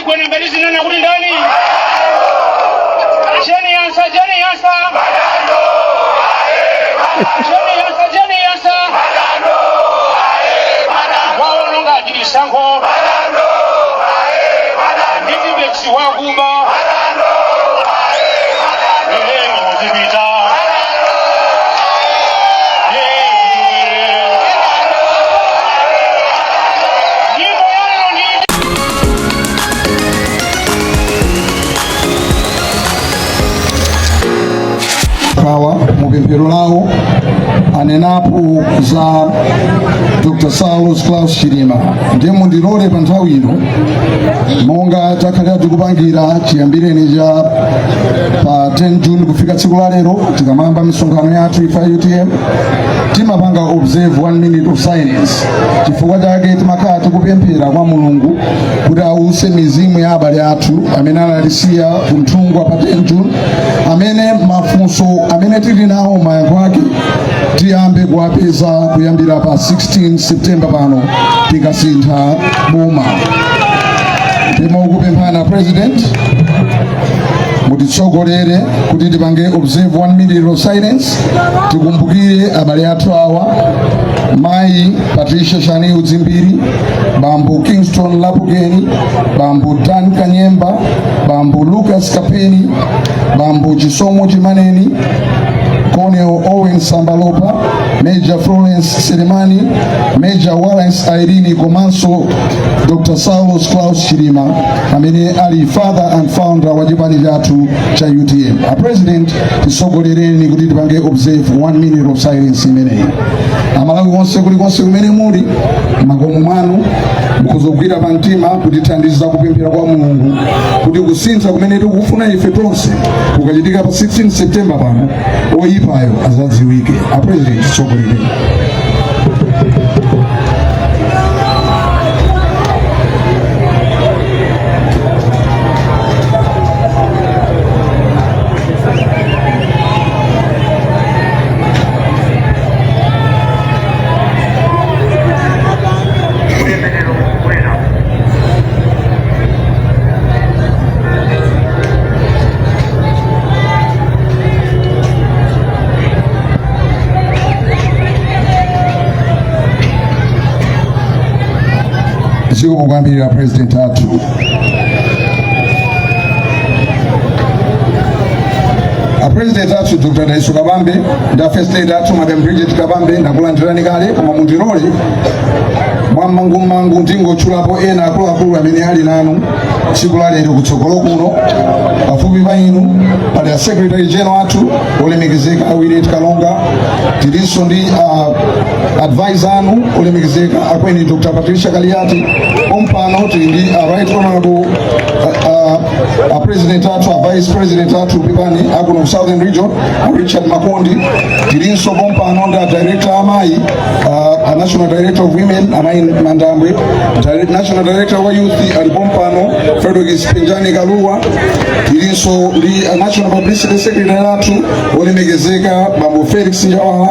Gwenembe lizinena kuti ndani? Jane Ansah, Jane Ansah, Jane Ansah, Jane Ansah waononga chisankho ndi Tipp-Ex wakuba. Ehe, muzipita. Eh, nyimbo yalero ndi Kawa mupemphero lawo anenapo za Dr. Saulos Klaus Chilima. Ndiye mundilole pa nthawi ino, monga takhalira tikupangira chiyambireni cha pa 10 June kufika tsiku la lero, tikamayamba misonkhano yathu ifa UTM timapanga observe one minute of silence. Chifukwa chake timakhala tikupemphera kwa Mulungu kuti ause mizimu ya abale athu amene anatisiya ku Nthungwa pa 10 June, amene mafunso amene tili nawo mayankho ake tiyambe kuwapeza kuyambira pa 16 September pano tikasintha boma. Ndimokupemphana, President, mutitsogolere kuti tipange observe one minute of silence, tikumbukire abale athu awa: Mayi Patricia Shaniu Dzimbiri, Bambo Kingston Lapukeni, Bambo Dan Kanyemba, Bambo Lucas Kapeni, Bambo Chisomo Chimaneni, Colonel Owen Sambalopa, Major Florence Selemani, Major Wallace Irene, komanso Dr. Saulos Klaus Chilima amene ali father and founder wa chipani chathu cha UTM. A President, tisogolereni kuti tipange observe one minute of silence imeneyi. Amalawi onse, kulikonse kumene muli, makomo mwanu, mukuzogwira pa mtima kutithandiza kupemphera kwa Mulungu kuti kusintha kumene tikufuna ife tonse kukachitika pa 16 September pano, oyipayo azadziwike. A President, titsogolereni. Zikomo kwambiri, President athu. A President athu Dr. Dalitso Kabambe ndi a First Lady athu Madam Bridget Kabambe, ndakulandirani kale, koma mundilole mwammangumangu ndingotchulapo ena akuluakulu amene ali nanu tsiku la lero. Kutsogolo kuno pafupi pa inu pali a Secretary General athu olemekezeka a Willet Kalonga. Tilinso ndi advisor anu olemekezeka akweni Dr. Patricia Kaliati. Pompano tili ndi a Right Honorable a President athu, a Vice President athu, pipani, akuno ku Southern Region, a Richard Makondi. Tilinso pompano ndi a Director amayi, a National Director of Women, amayi Mandambwe. National Director wa Youth ali pompano, Frederick Penjani Kaluwa. Tilinso ndi a National Publicity Secretary athu olemekezeka Bambo Felix Njawala.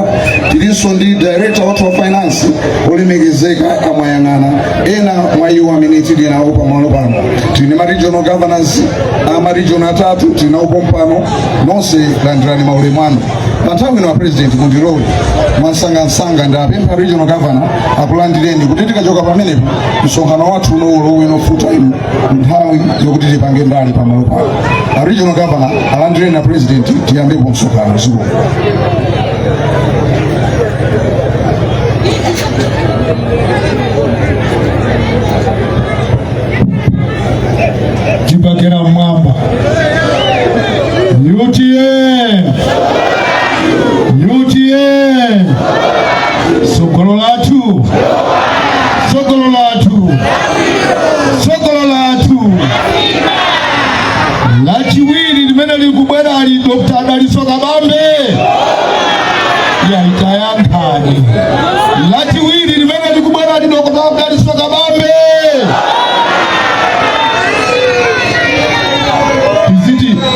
Tilinso ndi Director wathu wa Finance olemekezeka Amwayang'ana. Ena mwa iwo amene tili nawo pamalo pano, tili ndi ma regional governors ama region atatu, tili nawo pompano. Nonse landirani maulemu anu. Pa nthawi ino, a President, mundilole mwansangansanga ndapempha Regional Governor akulandireni kuti tikachoka pamenepo msonkhano wathu uno ulowe no full time, nthawi yokuti tipange ndale pamalo pano. A Regional Governor, alandireni a President, tiyambepo msonkhano. Zikomo. Chibakera mwamba. UTM, UTM, sogolo lathu, sogolo lathu, sogolo lathu. Lachiwiri limene likubwerali, Dr. Dalitso Kabambe. Yaitayankhani, lachiwiri limene likubwerali, Dr. Dalitso Kabambe.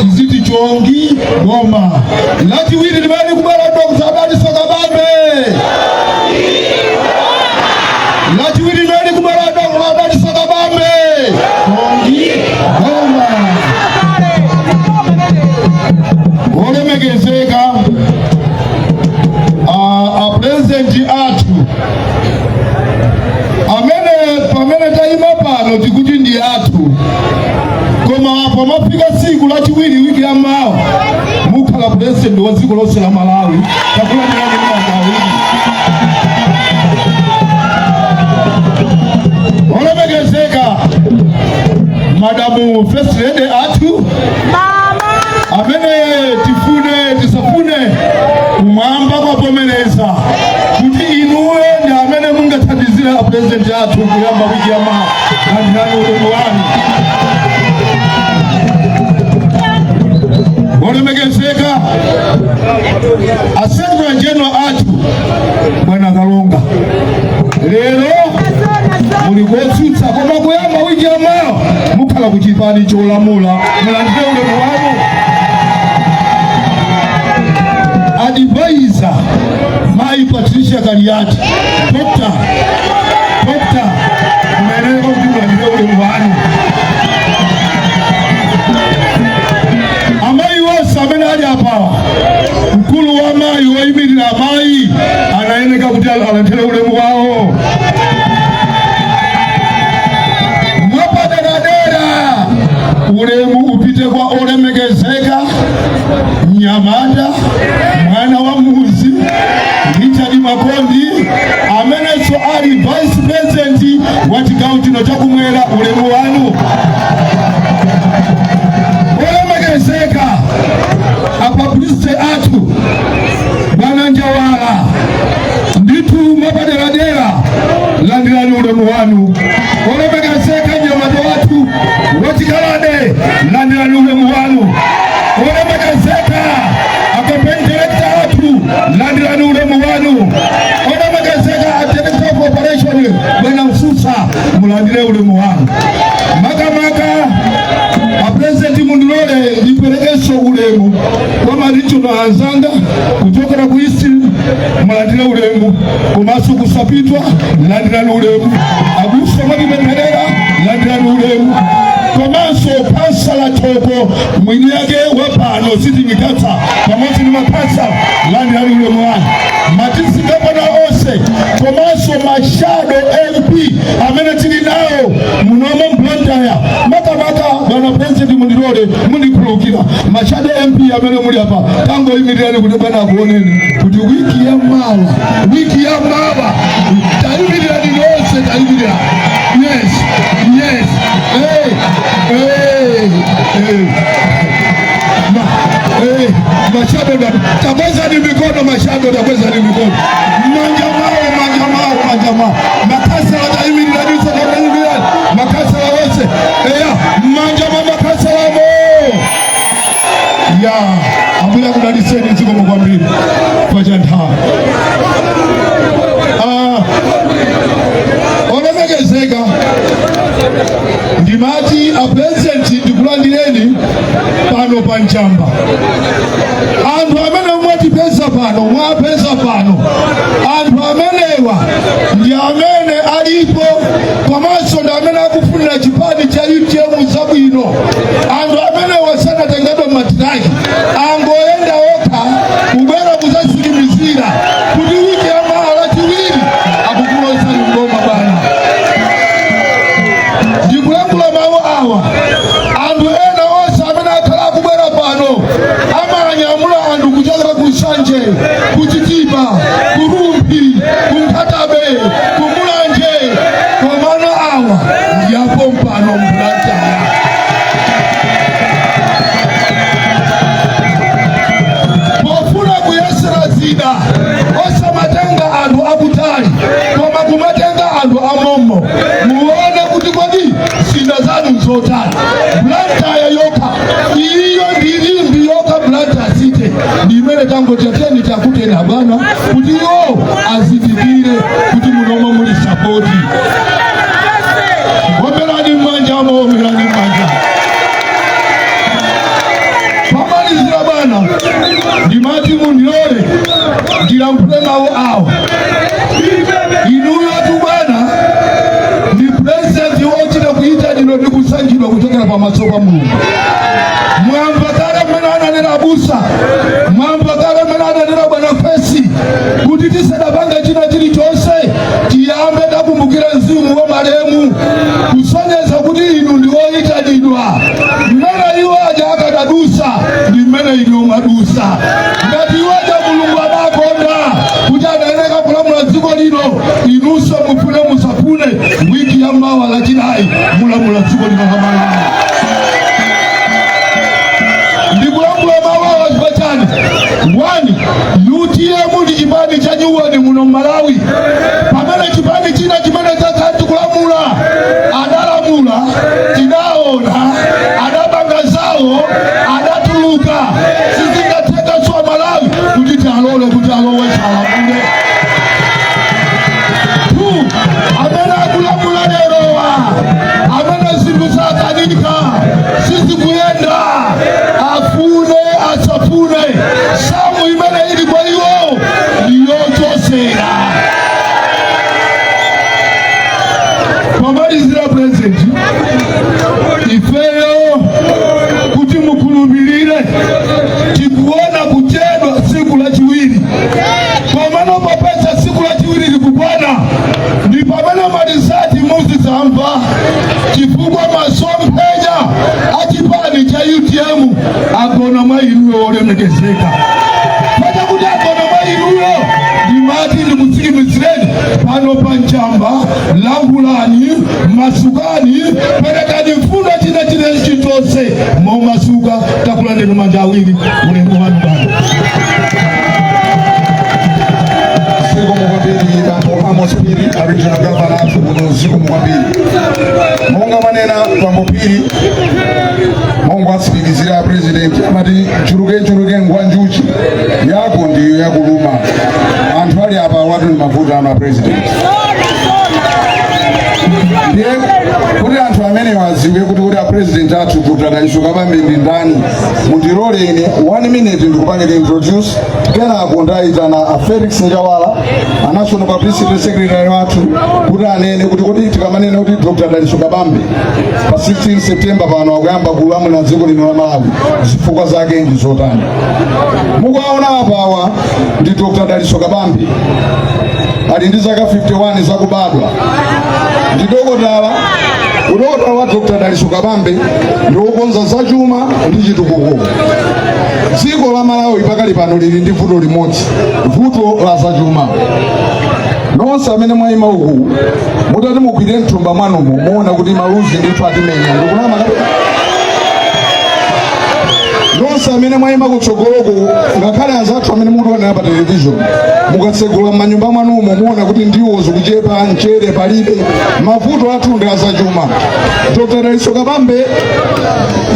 Tiziti chongi boma. Lachiwiri limene likubwera, Dr. Dalitso Kabambe. Lachiwiri limene likubwera, Dr. Dalitso Kabambe. Chongi. Lachiwiri wiki ya mawa mukhala president wa dziko lonse la Malawi. Takulandirani manja awiri. Olemekezeka Madamu First Lady athu amene tifune tisafune kumwamba kwavomereza kuti inuyo ndi amene mungathandizire a president athu kuyamba wiki ya mawa, landirani ulemu wanu. Olemekezeka a secretary general athu bwana Kalonga, lero muli kotsutsa koma kuyamba wiki ya mawa mukhala ku chipani cholamula, mulandire ulemu wanu. Advisor mayi Patricia Kaliati, Doctor, Doctor, mumayenera kuti mulandire ulemu wanu. Amayi onse amene ali apawa, mkulu wa amayi woyimirira amayi anayeneka kuti alandire ulemu wawo mwapaderadera. Ulemu upite kwa olemekezeka mnyamata mwana wa muzi Richard Makondi amenenso ali vice president wa chigawo chino chakumwera, ulemu wanu. Olemekezeka a publicity athu bwana Njawala, ndithu mwapaderadera landirani ulemu wanu. Olemekezeka mnyamata wathu wachikalade, landirani ulemu wanu. Olemekezeka a campaign director athu, landirani ulemu wanu. Olemekezeka a director of operation bwana Msusa, mulandire ulemu wanu. Makamaka a president, mundilole ndiperekenso ulemu kwa ma regional anzanga kuchokera ku East, mulandire ulemu, komanso ku Sapitwa, landirani ulemu, abusa mwatipempherera, landirani ulemu, komanso kansala Thoko mwini yake wa pano sitingikatsa pamodzi ndi makhansala, landirani ulemu wanu. Ma district governor onse komanso ma shadow MP amene tili nawo munomo m'Blantyre, makamaka bwana president, mundilole, mundikhululukira, ma shadow MP amene muli apa, tangoyimirirani kuti bwana akuoneni kuti wiki ya mawa, wiki ya mawa, tayimirirani nonse, tayimirira. Yes, hey, hey, hey. Ma shadow takwezani mikono, ma shadow takwezani mikono, manja mawo, manja mawo, manja mawo. Makhansala tayimiriraninso, tayimirani makhansala wonse, eya, manja mwa makhansalamo ya. Ambuye akudalitseni, zikomo kwambiri pacha nthawi. Olemekezeka, ndimati a president ndikulandireni pano pa Njamba. Anthu amene mwatipeza pano, mwapeza pano, anthu amenewa ndi amene alipo komanso ndi amene akufunira chipani cha UTM zabwino. Anthu amenewa sanatengedwe m'matiraki, angoyenda okha kubwera kudzasimikizira kuti wiki ya mawa Lachiwiri akukulowetsani m'boma bwana. Ndikulankhula mawu awa, anthu ena onse amene akhala akubwera pano amanyamula anthu kuchokera ku Nsanje, ku Chitipa, ku Rumphi, ku Nkhata Bay, ku Mulanje, komano awa ndi apompano m'Blantyre. Pofuna kuyesera zida, osamatenga anthu akutali koma kumatenga anthu amomo, muone kuti kodi zida zanu nzotani. Blantyre yokha iyo ndi Limbe yokha, Blantyre City ndi imene tangoti tiyeni takuteni abwana kuti iwo azindikire kuti munomo muli support. Omberani m'manjamo, omberani m'manja. Pamalizira bwana, ndimati mundilole ndilankhule mawu awo. Inuyo tu bwana ndi president wochita kuyitanidwa ndi kusankhidwa kuchokera pamaso pa Mulungu. Mwamva kale mmene ananena abusa, mwamva kale mmene ananena bwana Fesi kuti tisadapanga china chilichonse tiyambe takumbukira mzimu wa malemu, kusonyeza kuti inu ndi woyitanidwa. Mmene iwo aja akadadusa kulamula dziko lino la Malawi. Ndikulankhula mawu awa chifukwa chani? One, UTM ndi chipani cha nyuwani muno Malawi, pamene chipani china chimene chakhala chikulamula adalamula, tidaona adapanga zawo, adatuluka. Sizingatheka a Malawi kuti tialole kuti alowe alamule. Two, amene akulamula lerowa, amene zinthu zakanika, sizikuyenda, afune asafune, samu imene ili kwa iwo ndiyochosera. Pomalizira, President, ifeyo kuti mukhulupirire tikuona kuchedwa tsiku lachiwiri, komano popeza tsiku lachiwiri likukwana ndi pamene ma result muzidzamva, chifukwa masomphenya a chipani cha UTM agona mwa inuyo olemekezeka. Pacha kuti agona mwa inuyo, ndimati ndikutsimikizireni pano pa Njamba, lankhulani, masukani, perekani mfundo china chine chilichonse momasuka. Takulandirani manja awiri, ulemu wanu bwana. Zikomo kwambiri, bambo Amos Phiri, a regional governor athu kuno, zikomo kwambiri. Monga manena bambo Phiri, monga atsimikizira president, amati chuluke chuluke ngwa njuchi yako ndiyo yakuluma. Anthu ali apa watu ni mavuto ama president, ndiye kuti anthu amene waziwe kuti a president athu Dr. Dalitso Kabambe ndi ndani, mundilole ine one minute ndikupangire introduce, kenako ndayitana a Felix Njawala, a national publicity secretary wathu, kuti anene kuti kodi tikamanena kuti Dr. Dalitso Kabambe pa 16 September pano akuyamba kulamulira dziko lino la Malawi, zifukwa zake ndi zotani. Mukuwaona apawa ndi Dr. Dalitso Kabambe, ali ndi zaka 51 zakubadwa, ndi dokotala. Udokotala wa Dr. Dalitso Kabambe ndi wokonza zachuma ndi chitukuko. Dziko la Malawi pakali pano lili ndi vuto limodzi, vuto la zachuma. Nonse amene mwayima uku, mutati mugwire mthumba mwanumo, muona kuti maluzi ndithu atimenya. Ndikunama kapena? Nonse amene mwayima kutsogoloku, ngakhale anzathu amene mukutionera pa television, mukatsegula m'manyumba mwanumo muona kuti ndiwo zikuchepa, mchere palibe. Mavuto athu ndi azachuma. Dr. Dalitso Kabambe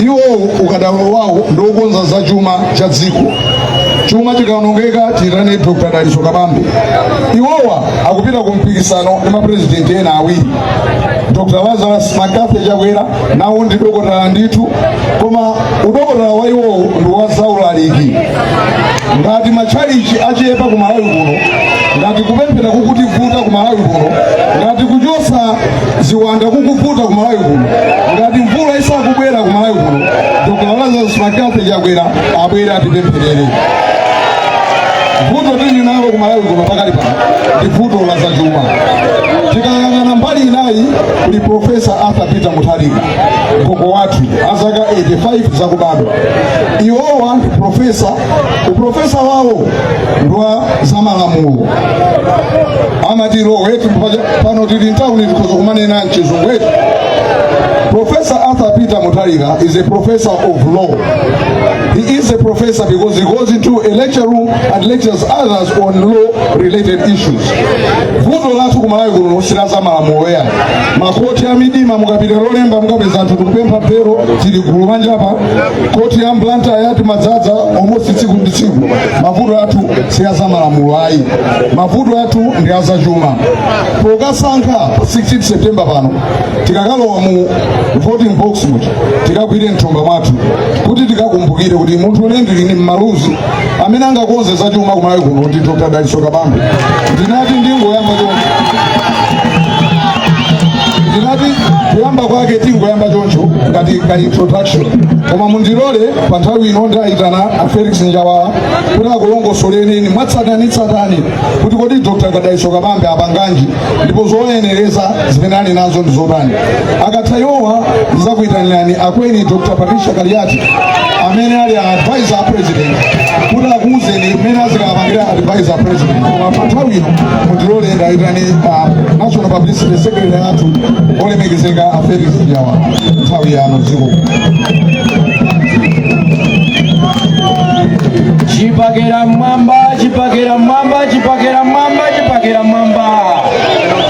iwo ukadaulo wawo ndi wokonza zachuma cha dziko. Chuma chikaonongeka, tiyitane Dr. Dalitso Kabambe. Iwowa akupita ku mpikisano ndi mapurezidenti ena awiri, Dr. Lazarus McCarthy Chakwera, nawo ndi dokotala ndithu, koma udokotala wa iwowo ndi wa zaulaliki. Ngati matchalichi achepa ku Malawi kuno, ngati kupemphera kukutivuta ku Malawi kuno, ngati kuchosa ziwanda kukuvuta ku Malawi kuno, ngati mvula isakubwera ku Malawi kuno, Dr. Lazarus McCarthy Chakwera abwere atipempherere. Vuto tili nalo ku Malawi kuno pakali pano ndi vuto la zachuma. Tikayang'ana mbali inayi, kuli Profesa Arthur Peter Mutharika, gogo wathu azaka 85 zakubadwa. Iwowa ndi profesa, uprofesa wawo ndi wa zamalamulo, amati law wetu. Pano tili mtawuni, tikhoza kumanena mchizungu wetu. Professor Arthur Peter Mutharika is a professor of law. He is a professor because he goes into a lecture room and lectures others on law related issues. Vuto lathu ku Malawi kuno si la za malamulo ya makoti a midima. Mukapita Lolemba mukapeza anthu tikupempha belo, tili gulu manjapa. Koti ya Blantyre yati madzaza almost tsiku ndi tsiku. Mavuto athu si a za malamulo ayi, mavuto athu ndi azachuma. Pokasankha pa 16 September pano, tikakalowa mu voting box muja, tikagwire mthumba mwathu kuti tikakumbukire kuti munthu une ndili ni mmaluzi, amene angakonze zachuma kumalawi kuno ndi Dr. Dalitso Kabambe. Ndinati ndingoyamba choncho, ndinati kuyamba kwake tingoyamba choncho ngati ka introduction, koma mundilole pa nthawi ino ndayitana a Felix Njawala kuti akulongosolereni mwatsatanitsatani kuti kodi Dr. Dalitso Kabambe apanganji ndipo zoyenereza zimene ali nazo ndi zotani. Akatha iwowa, ndizakuyitanirani akweni Dr. Patricia Kaliati amene Amene ali advisor a president kuti akuwuzeni mmene azikapangira advisor president. Koma pa nthawi ino mutilole ndayitane national publicity secretary athu, olemekezeka a Felix Njawala. Nthawi yanu, dziko. Chipakera mwamba, chipakera mwamba, chipakera mwamba, chipakera mwamba!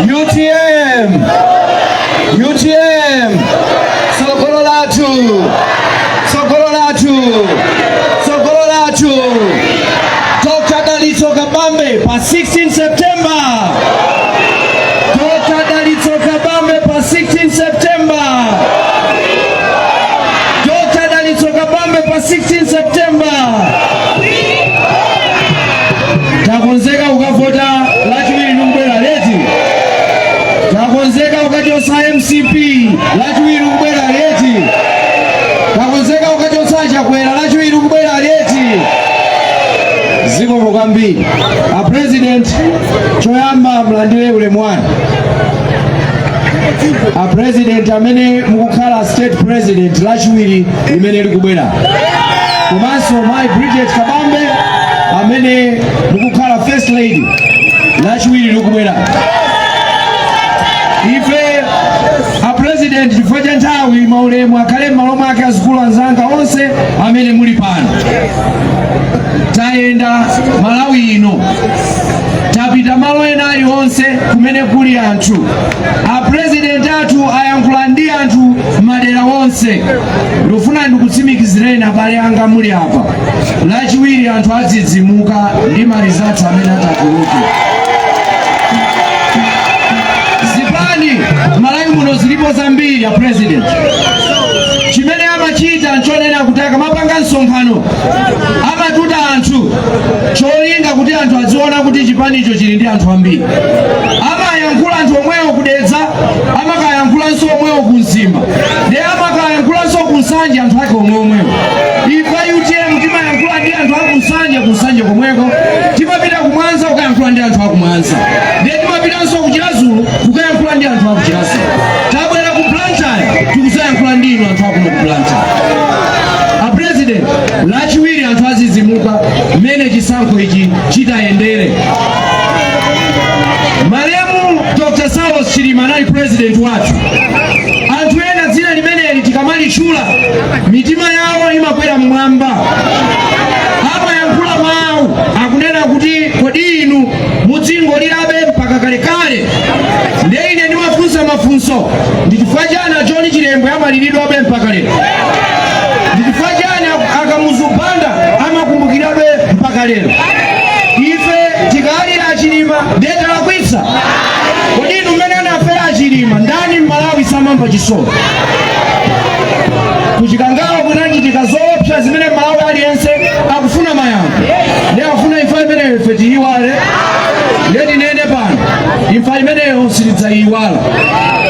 UTM, UTM! Tsogolo lathu, tsogolo lathu, tsogolo lathu! Dr Dalitso Kabambe pa 16 September. Dr Dalitso Kabambe pa 16 September. Dr Dalitso Kabambe pa 16 September. Takonzeka kukavota Lachiwiri likubwera leti. Takonzeka kukachosa MCP Lachiwiri likubwera leti. Takonzeka kukachosa Chakwera Lachiwiri likubwera leti. Zikomo kwambiri. A president, choyamba mlandire ulemu wanu. A president amene mukukhala state president Lachiwiri limene likubwera, komanso Mai Bridget Kabambe amene mukukhala first lady Lachiwiri likubwera, ife a president, chifukwa cha nthawi, maulemu akhale m'malo mwake azikulu anzanga onse amene muli pano. Tayenda Malawi ino, tapita malo ena aliwonse kumene kuli anthu. A president athu ayankhula ndi anthu madera onse. Ndikufuna ndikutsimikizireni, abale anga muli apa, Lachiwiri anthu adzidzimuka ndi ma results amene atatuluke. Zipani Malawi muno zilipo zambiri. A president, chimene amachita nchonena kuti akamapanga msonkhano amatuta anthu, cholinga kuti anthu aziona kuti chipanicho chili ndi anthu ambiri. Amayankhula anthu omwewo kuDedza, amakayankhulanso omwewo ku Mzimba, ndi amakayankhulanso ku Nsanje, anthu ake omwe omwewo. Ife UTM timayankhula ndi anthu aku Nsanje, ku Nsanje komweko. Timapita ku Mwanza kukayankhula ndi anthu aku Mwanza, ndiye timapitanso ku Chiradzulu kukayankhula ndi anthu aku Chiradzulu. Tabwera ku Blantyre, tikuzayankhula ndi inu anthu akuno ku Blantyre. A president, Lachiwiri anthu azizimuka mmene chisankho ichi chitayendere. Malemu Dr Saulos Chilima anali president wathu. Anthu ena dzina limeneli tikamalitchula mitima yawo imakwera mmwamba, amayankhula mawu akunena kuti, "Kodi inu mudzingolirabe mpaka kalekale?" Ndiye ine ndimafunsa mafunso: ndi chifukwa chani a John Chilembwe amaliridwabe mpaka lero? Ndi chifukwa chani a Kamuzu Banda amakumbukirabe mpaka lero? Ife tikalira aChilima ndiye talakwitsa? Kodi inu, mmene anafera aChilima, ndani mMalawi samamva chisoni? KuChikangawa kunachitika zoopsa zimene Malawi aliyense akufuna mayankho. Ndiye afuna imfa imeneyo ife tiyiwale? Ndiye tinene pano, imfa imeneyo sitidzayiwala.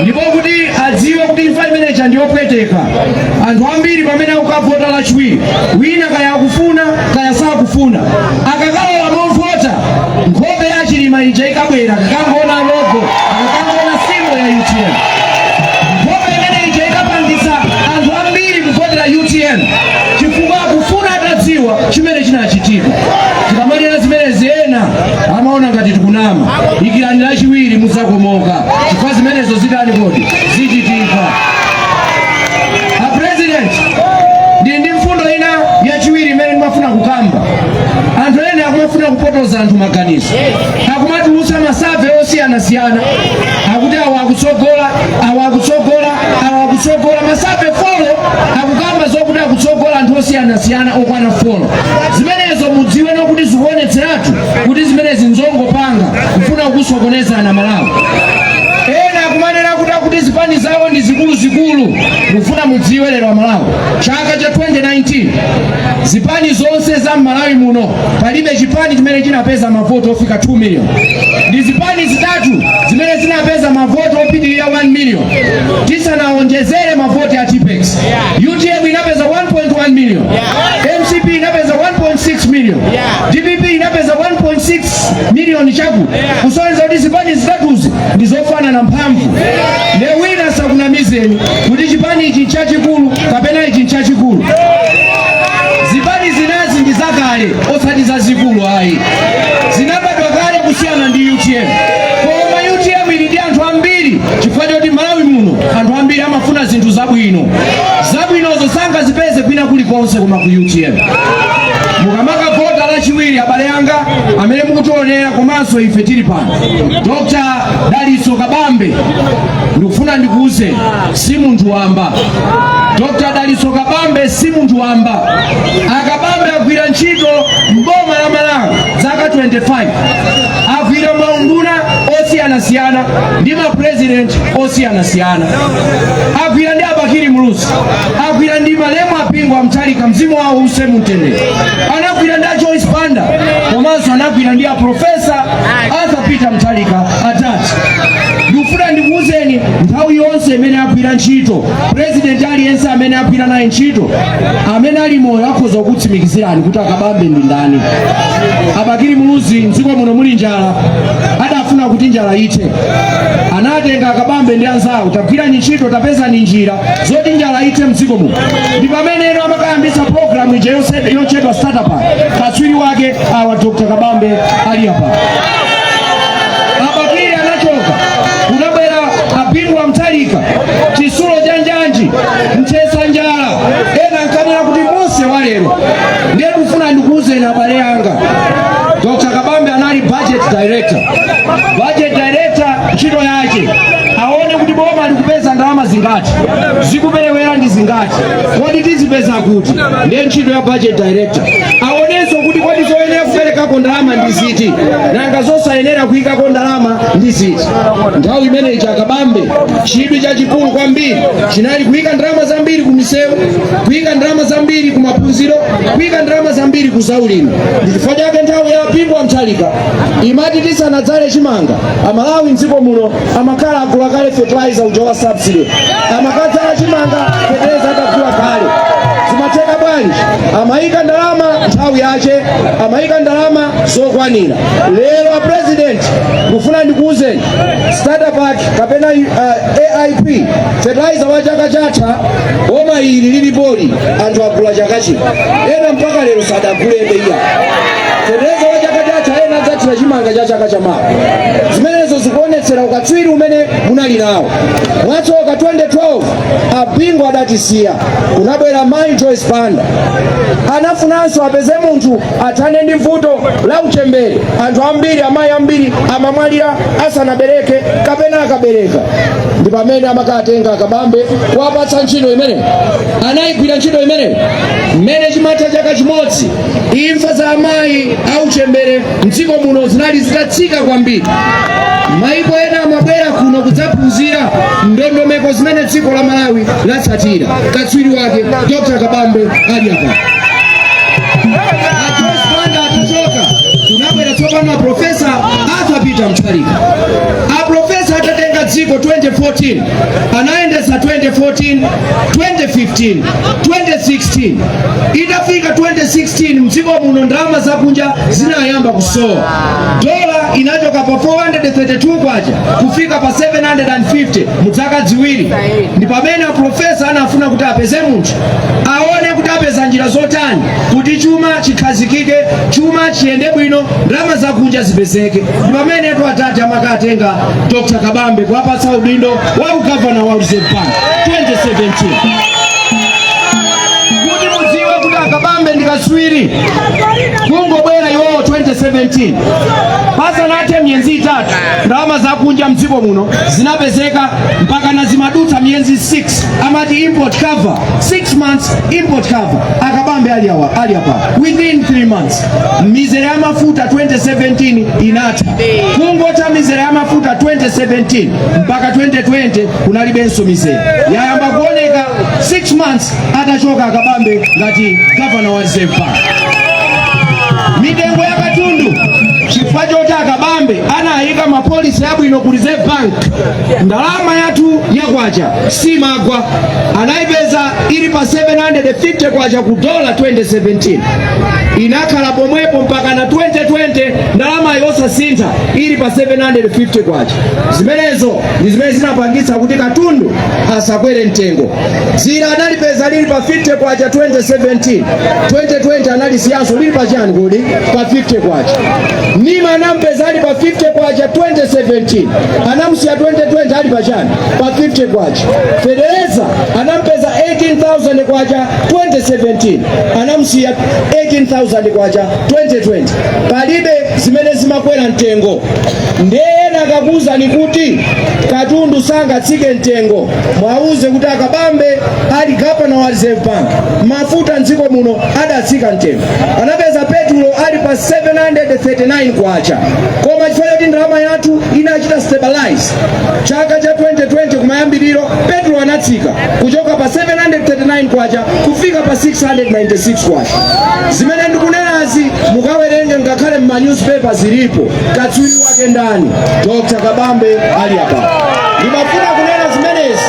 Ndipo kuti adziwe kuti imfa imeneyi ndiyopweteka, anthu ambiri pamene akukavota Lachiwiri, wina kaya akufuna kaya sakufuna, akakalowa movota, nkhope ya Chilima ija ikabwera, akakangoona logo, akakangoona symbol ya UTM, nkhope imene ija ikapangisa anthu ambiri kuvotera UTM, chifukwa akufuna atadziwa chimene chinachitika. Tikamanena zimenezi ena amaona ngati tikunama. Ikirani Lachiwiri, mudzakomoka, chifukwa zimenezo zitani kodi? Zichitika. A president, ndili ndi mfundo ina yachiwiri imene ndimafuna kukamba. Anthu ena akumafuna kupotoza anthu maganizo, akumatulutsa ma survey osiyanasiyana, akuti awa akutsogola, awa akutsogola, awa akutsogola. Ma survey four akukamba zokuti akutsogola anthu osiyanasiyana okwana four. Zimenezo mudziwe nokuti zikuonetseratu kuti zimenezi nzongopanga kufuna kusokonezana Malawi. Ena akumanena kuti zipani zawo ndi zikuluzikulu. Mufuna mudziwe lero Amalawi, chaka cha 2019 zipani zonse za mMalawi muno palibe chipani chimene chinapeza mavoti ofika 2 million. Ndi zipani zitatu zimene zinapeza mavoti opitirira 1 million, tisanawonjezere mavoti a Tipex. UTM inapeza 1.1 million, MCP inapeza 1.6 million, DPP inapeza 1.6 million chaku, kusonyeza kuti zipani zitatuzi ndi zofanana mphamvu. Ne wina sakunamizeni kuti chipani ichi nchachikulu kapena ichi nchachikulu. zabwino. Zabwinozo sangazipeze kwina kulikonse koma ku UTM. Mukamakavota Lachiwiri, abale anga amene mukutionera komanso ife tili pano, Dr Dalitso Kabambe, ndikufuna ndikuuze, si munthu wamba. Dr Dalitso Kabambe si munthu wamba. Akabambe agwira ntchito mboma la Malawi zaka 25, agwira maunduna osiyanasiyana ndi mapresident osiyanasiyana, agwira ndi Abakili Muluzi, agwira ndi malemu a Bingu wa Mutharika, mzimu wawo uuse mumtendere, anagwira ndi a Joyce Banda, komanso anagwira ndi a Professor Arthur Peter Mutharika atati. Ndikufuna ndikuwuzeni, nthawi yonse imene agwira ntchito, president aliyense amene agwira naye ntchito amene ali moyo akhoza kukutsimikizirani kuti Akabambe ndi ndani. Abakili Muluzi, mdziko muno muli njala, adafuna kuti njala ithe, anatenga Akabambe ndi anzawo, "Tagwirani ntchito, tapezani njira zoti njala ithe mdziko muno." Ndi pamene eno amakayambisa program ija yotchedwa Starter Pack. Katswiri wake awa, Dr Kabambe ali apa. Abakili anachoka, kunabwera Abingu wa Mutharika, chisulo cha njanji, mchesa njala, ena nkanena kuti Mose wa lero. Ndiye ndikufuna ndikuwuzeni, abale anga, Dr Kabambe anali budget director. Budget director ntchito yake aone kuti boma likupeza ndalama zingati, zikuperewera ndi zingati, kodi tizipeza kuti? Ndiye ntchito ya budget director. Aonenso kuti kodi zoyenera kuperekako ndalama ndi ziti, nanga zosayenera kuyikako ndalama ndi ziti? Nthawi imeneyi Akabambe chidwi chachikulu kwambiri chinali kuyika ndalama zambiri ku misewu, kuyika ndalama zambiri ku maphunziro, kuyika ndalama zambiri ku zaulimi. Ndi chifukwa chake nthawi ya Bingu wa Mutharika imati tisanadzale chimanga, Amalawi mdziko muno amakhala agula kale fertilizer uja wa subsidy. Amakadzala chimanga fertilizer atagula kale. Zimatheka bwanji? Amayika ndalama nthawi yache, amayika ndalama zokwanira. Lero a president, ndikufuna ndikuwuzeni, starter pack kapena AIP, fertilizer wa chaka chatha, boma ili lilipoli, anthu agula chaka chino, ena mpaka lero sadagulebe iya. Fertilizer wa chaka chatha, ena adzathira chimanga cha chaka chamawa. Zimenezo zikuonetsera ukatswiri umene munali nawo. Mwatsoka 2012 Abingu adatisiya, kunabwera Mai Joyce Banda. Anafunanso apeze munthu athane ndi vuto la uchembere. Anthu ambiri, amayi ambiri amamwalira asanabereke kapena akabereka. Ndi pamene amakatenga Akabambe kuwapatsa ntchito imeneyi. Anayigwira ntchito imeneyi. Mmene chimatha chaka chimodzi, imfa za amayi auchembere mdziko muno zinali zitatsika kwambiri. Maiko ena amabwera kuno kudzaphunzira ndondomeko zimene dziko la Malawi latsatira. Katswiri wake Dr Kabambe ali apa. A Joyce Banda atachoka, kunabwera tsopano a Professor Arthur Peter Mutharika. A Professor atatenga dziko 2014, anayendetsa 2014, 2015, 2016. Itafika 2016, mdziko muno ndalama zakunja zinayamba kusowa. Dola inachoka pa 432 kwacha kufika pa 750 mu zaka 2. Ndi pamene a Professor anafuna kuti apeze munthu aone kuti apeza njira zotani kuti chuma chikhazikike, chuma chiyende bwino, ndalama zakunja zipezeke. Ndi pamene atati amakatenga Dr Kabambe kuwapatsa udindo wa ugavana wa Reserve Bank 2017. Kuti mudziwe kuti Akabambe ndi katswiri, kungobwera iwowo 2017, pasanathe miyezi 3, ndalama zakunja mdziko muno zinapezeka, mpaka na zimadutsa miyezi 6, amati import cover, 6 months import cover. Akabambe ali awa, ali apa, within 3 months mizere ya mafuta 2017 inatha. Kungotha mizere ya mafuta 2017, mpaka 2020 kunalibenso mizere. Yayamba kuoneka 6 months atachoka Akabambe ngati governor wa Reserve Bank. Mitengo ya katundu, chifukwa choti Akabambe anayika ma policy abwino ku Reserve Bank, ndalama yathu yakwacha simagwa, anayipeza ili pa 750 kwacha ku dola 2017, inakhala pomwepo mpaka na 2020, ndalama yosasintha ili pa 750 kwacha. Zimenezo ndi zimene zinapangitsa kuti katundu asakwere mtengo. Dzira analipeza lili pa 50 kwacha 2017, 2020 analisiyanso lili pa chani kodi? Pa 50 kwacha. Nima anampeza ali pa 50 kwacha 2017, anamusiya 2020 ali pa chani? Pa 50 kwacha. Fetereza anampeza 18,000 kwacha 2017, anamusiya 18,000 kwacha 2020. Palibe zimene zimakwera mtengo. Ndiye ena akakuwuzani kuti katundu sangatsike mtengo, mwauze kuti akabambe ali gavana wa Reserve Bank, mafuta mdziko muno adatsika mtengo. Anapeza petulo ali pa 739 kwacha, koma chifukwa choti ndalama yathu inachita stabilize chaka cha 2020 kumayambiriro, petulo anatsika kuchoka pa 739 kwacha kufika pa 696 kwacha. Zimene ndikunenazi mukawerenge ngakhale mma newspaper zilipo. Katswiri wake ndani? Dr Kabambe ali apa. Ndimafuna kunena zimenezi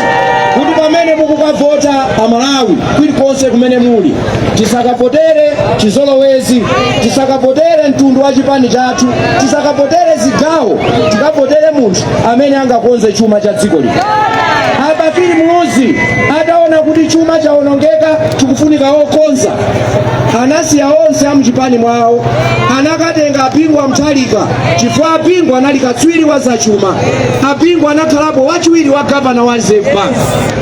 kuti pamene mukukavota, Amalawi kulikonse kumene muli, tisakavotere chizolowezi, tisakavotere mtundu wa chipani chathu, tisakavotere zigawo, tikavotere munthu amene angakonze chuma cha dziko lino. Abakili Muluzi ataona kuti chuma chawonongeka, chikufunika okonza, anasiya onse amuchipani mwawo, anakatenga Apingu Amthalika, chifukwa Apingu anali katswiri wa zachuma. Apingu anakhalapo wachiwiri wa gavana wa Reserve Bank.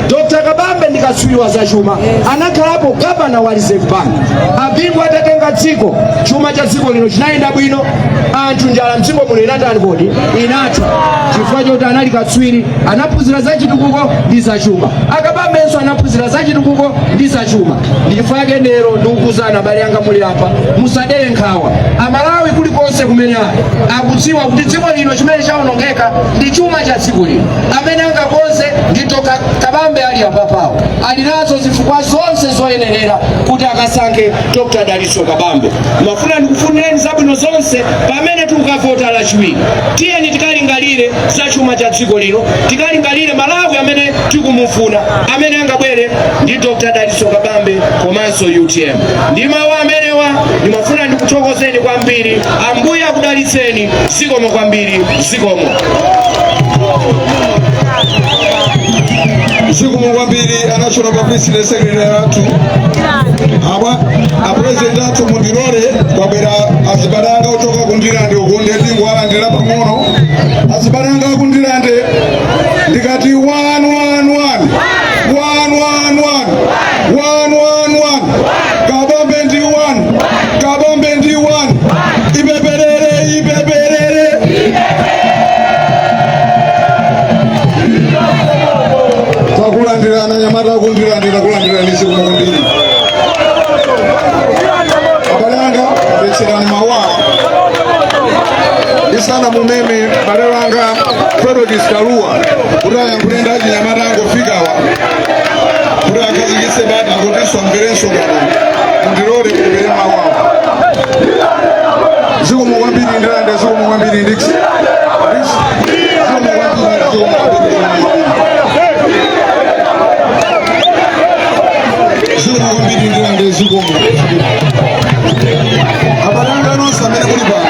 Dr Kabambe ndi katswiri wa zachuma, anakhalapo gavana wa Reserve Bank. Apingu atatenga dziko, chuma cha dziko lino chinayenda bwino. Anthu njala mdziko muno inatani kodi? Inatha, chifukwa choti anali katswiri, anaphunzira za chitukuko ndi zachuma. Akabambenso anaphunzira za chitukuko ndi zachuma. Ndi chifukwa chake lero ndikukuuzani, abale anga muli apa, musadere nkhawa. Amalawi kulikonse kumene ali akudziwa kuti dziko lino chimene chawonongeka ndi chuma cha dziko lino. Amene angakonze ndi Dr Kabambe ali apapawo. Ali nazo zifukwa zonse zoyenerera kuti akasankhe Dr Dalitso Kabambe. Mafuna ndikufunireni zabwino zonse pamene tikukavota Lachiwiri. Tiyeni tikalingalire za chuma cha dziko lino, tikalingalire Malawi amene tikumufuna. Amene angabwere ndi Dr Dalitso Kabambe komanso UTM. Ndi mawu amenewa ndimafuna ndikuthokozeni kwambiri. Ambuye akudalitseni. Zikomo kwambiri, zikomo. Zikomo kwambiri a National Publicity Secretary athu. Abwa a President athu, mundilole, kwabwera azibale anga ochoka kuNdirande uku, ndiye ndingowalandira pang'ono. Azibale anga akuNdirande, ndikati 1 1 1 1 1 1 1 1 1, Kabambe ndi 1, Kabambe ndi 1, ipeperere, ipeperere. Takulandirana anyamata akuNdirande, takulandirani, zikomo kwambiri. Abale anga, mvetserani mawu ndisana mumeme bale wanga Frederick Kaluwa kuti ayankhule ndi achinyamata angofikawa kuti akhazikitse bata kutinso amverenso pano. Mundilole mumvere mawu awo. Zikomo kwambiri Ndirande, zikomo kwambiri Ndix, zikomo kwambiri, zikomo kwambiri, zikomo kwambiri Ndirande, zikomo. Abale anga nonse amene muli pano,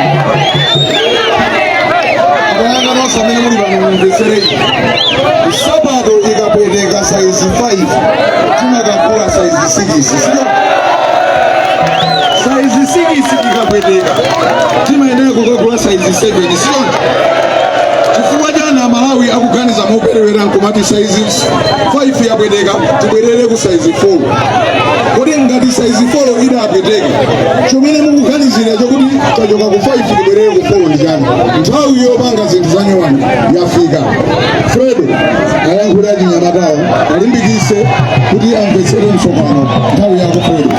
abale anga nonse amene muli pano, mumvetsereni. Nsapato ikapweteka saizi 5, timakagula saizi 6, sio? Saizi 6 ikapweteka, timayenera kukagula saizi 7, sio? Chifukwa chani Amalawi akuganiza moperewera nkumati saizi 5 yapweteka, tibwerere ku saizi 4? Kodi ngati saizi 4 idapweteka, chomene mukuganizira chokuti tachoka ku 5 tibwerere ku 4 ndi chani? Nthawi yopanga zinthu zanyuwani yafika. Fredo ayankhule achinyamatawo, alimbikise kuti amvetsere msonkhano. Nthawi yako, Fredo.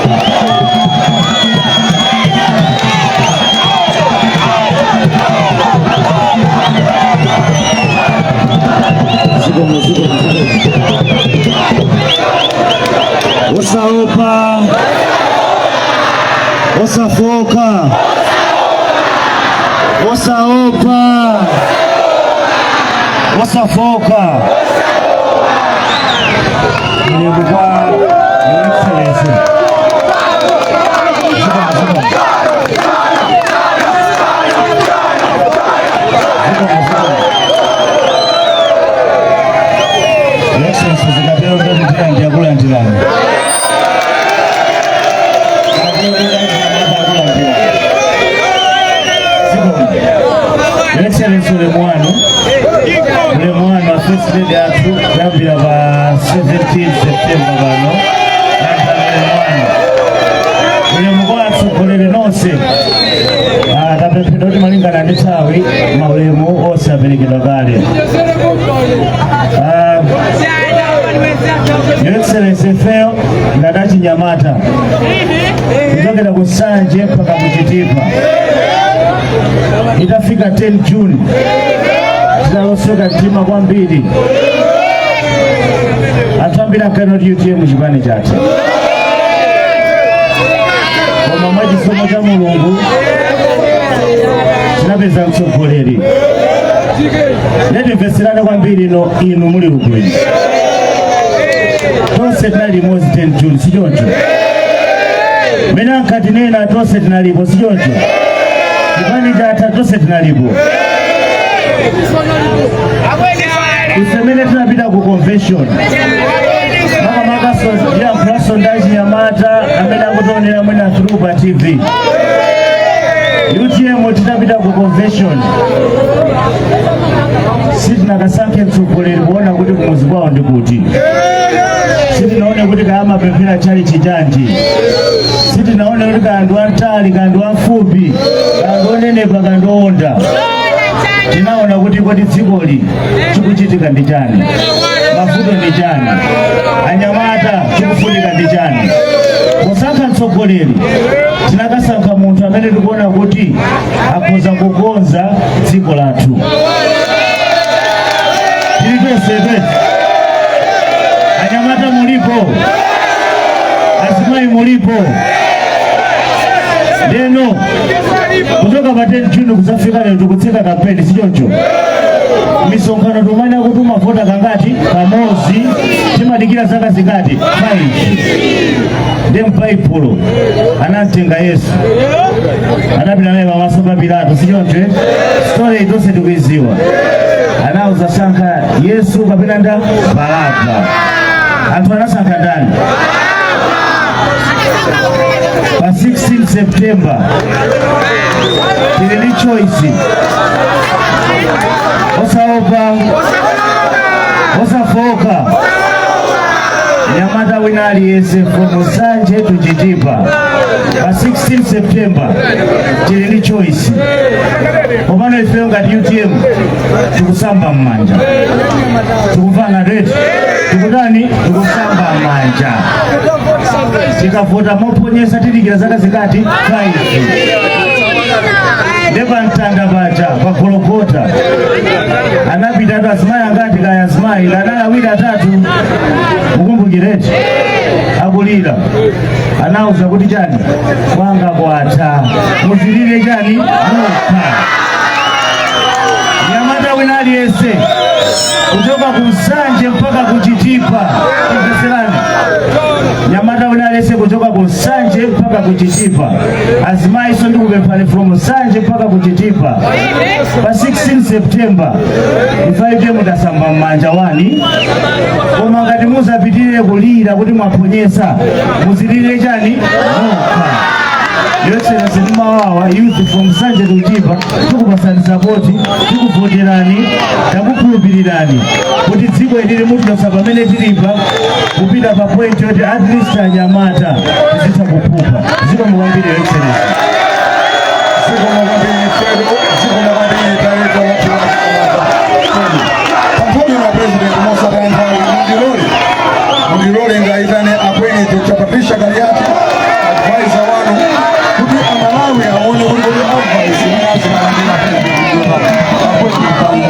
Zikomo, zikomo, zikomo. Osaopa, osafoka, osaopa, osafoka. Ulemu kwa Akulandirani. Akulu achinyamata akulandirani. Zikomo. Your Excellency, ulemu wanu, ulemu wanu a First Lady athu. Kuyambira pa 17 September pano, landirani ulemu wanu. Ulemu kwa atsogoleri nonse. Tapemphedwa kuti malingana ndi nthawi, maulemu onse aperekedwa kale. Your Excellency, ifeyo ngati achinyamata kuchokera ku Nsanje mpaka ku Chitipa, itafika 10 June tinalosweka mtima kwambiri. Anthu ambiri ankanoti UTM chipani chathu, koma mwachisomo cha Mulungu tinapeza mtsogoleri. Netimveserane kwambiri ino, inu muli ubwino. Tonse tinali limodzi 10 June, sichoncho? Mene ankatinena tonse tinalipo, sichoncho? Chipani chatha tonse tinalipo. Ife mene tinapita ku convention, makamaka ndiyankhulaso ndi achinyamata amene akutionera mwina through pa TV, UTM titapita ku convention sitinakasankhe mtsogoleri kuona kuti kumuzi kwawo ndi kuti, sitinaone kuti kaya amapemphera chalichi chanji, sitinaone kuti kaya ndi wamtali, kaya ndi wamfupi, kaya ndi onenepa, kaya ndi owonda. Tinaona kuti kodi dzikoli chikuchitika ndi chani, mavuto ndi chani, anyamata chikufunika ndi chani. Kusankha mtsogoleri tinakasankha munthu amene tikuona kuti akhoza kukonza dziko lathu. Tili tonsepe, anyamata mulipo, azimayi mulipo. Leno kuchoka pa 10 June kudzafika lero tikutseka kampeni, sichoncho? Misonkhano tumene kuti umavota kangati? Kamodzi. Timadikira zaka zingati? 5. Ndi m'Baibulo anamtenga Yesu, anapita naye pamaso pa Pilato, sichoncho? Story tonse tikuiziwa. Anauza, "Sankha Yesu kapena nda Baraba." Anthu anasankha ndani? Pa 16 September tili ndi choice. Osaopa, osafoka. Nyamata wina aliyense from Nsanje to Chitipa, pa 16 September tili ndi choice. Komano ifeyo ngati UTM tikusamba m'manja. Tikuvana reti? Tikutani? Tikusamba m'manja. Tikavota moponyesa tidikira zaka zingati? 5. Ndepa mtanda paja pa Gologota anapitatu azimayi angati? Kaya azimayi kanali awiri, atatu, mukumbukireti? Akulira anauza kuti chani? "Kwanga kwatha, muzilire chani mukha." Nyamata wina aliyense kuchoka ku Nsanje mpaka ku Chitipa, timveserani. Nyamata wina aliyense kuchoka ku Nsanje mpaka ku Chitipa, azimayi so ndikupemphani, from Nsanje mpaka ku Chitipa, pa 16 September ifaite mutasamba m'manja wani. Koma ngati muzapitirire kulira kuti mwaponyesa, muzilire chani mokha. Your Excellency, timawawa youth from Nsanje to Chitipa tikupasani support, tikuvoterani, takukhulupirirani kuti dziko ilili mutilosa pamene tilipa kupita pa point yoti at least anyamata tizitha kuphupa. Zikomo kwambiri, Your Excellency. Zikomo kwambiri, Fredo. Zikomo kwambiri, director wathu wa panthawi ino. President, mosataya nthawi, mundilole ngayitane akweni Dr. Patricia Kaliati, advisor wanu, kuti Amalawi aone kuti kodi advice imene azimalandira president ndiyotani. Akweni mpanda.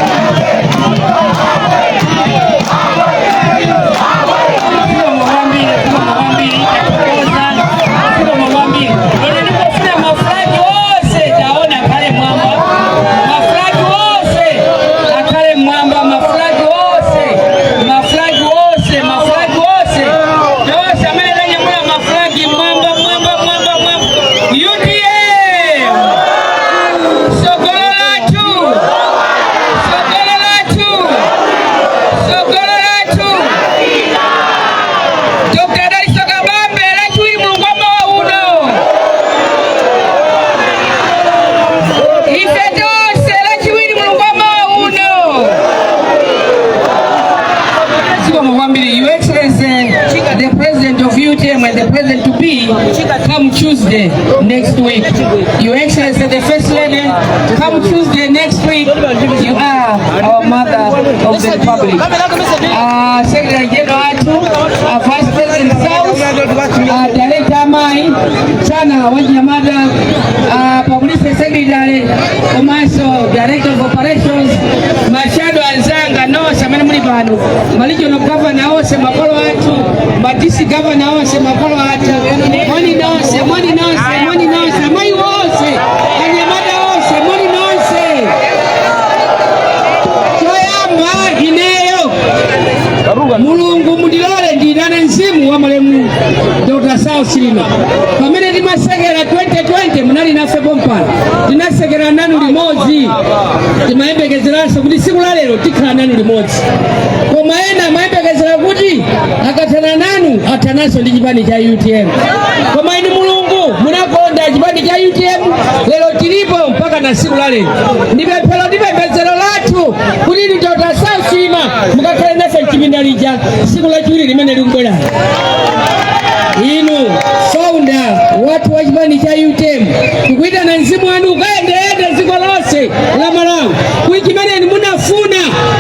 Zikomo kwambiri, zikomo kwambiri, tathokoza, zikomo kwambiri. Ine ndikufuna mafulagi onse taona akhale mwamba, mafulagi onse akhale mwamba, mafulagi onse, mafulagi onse, mafulagi onse, tonse amene tanyamula mafulagi. UTM and the president to be come Tuesday next week. Your Excellency, the First Lady, come Tuesday next week, you are our mother of the Republic. Secretary General athu, Vice President South, Director Amai, Chana Wanyamada, Publicity Secretary, komanso Director of Operations, ma shadow anzanga nonse amene muli pano, ma regional governor onse, makolo athu, ma district governor onse, makolo athu, moni nonse, moni nonse, moni nonse, amayi wonse, anyamata onse, moni nonse. Choyamba, ineyo Mulungu mundilole ndiyitane mzimu wa malemu Dr. Saulos Chilima. Pamene timasekera 2020, munali nafe pompano, tinasekera nanu limodzi. Timayembekezeranso kuti tsiku la lero tikhala nanu limodzi, koma ena amayembekezera kuti akathana nanu athananso ndi chipani cha UTM. Koma inu Mulungu munakonda chipani cha UTM, lero tilipo mpaka na tsiku la lero. Ndi pemphero ndi pembedzero lathu kuti inu Dr. Saulos Chilima mukakhale nafe mchipinda lija tsiku lachiwiri limene likubwera. Inu founder wathu wa chipani cha UTM, tikuitana mzimu wanu ukayendeyende dziko lonse la Malawi kuti chimene munafuna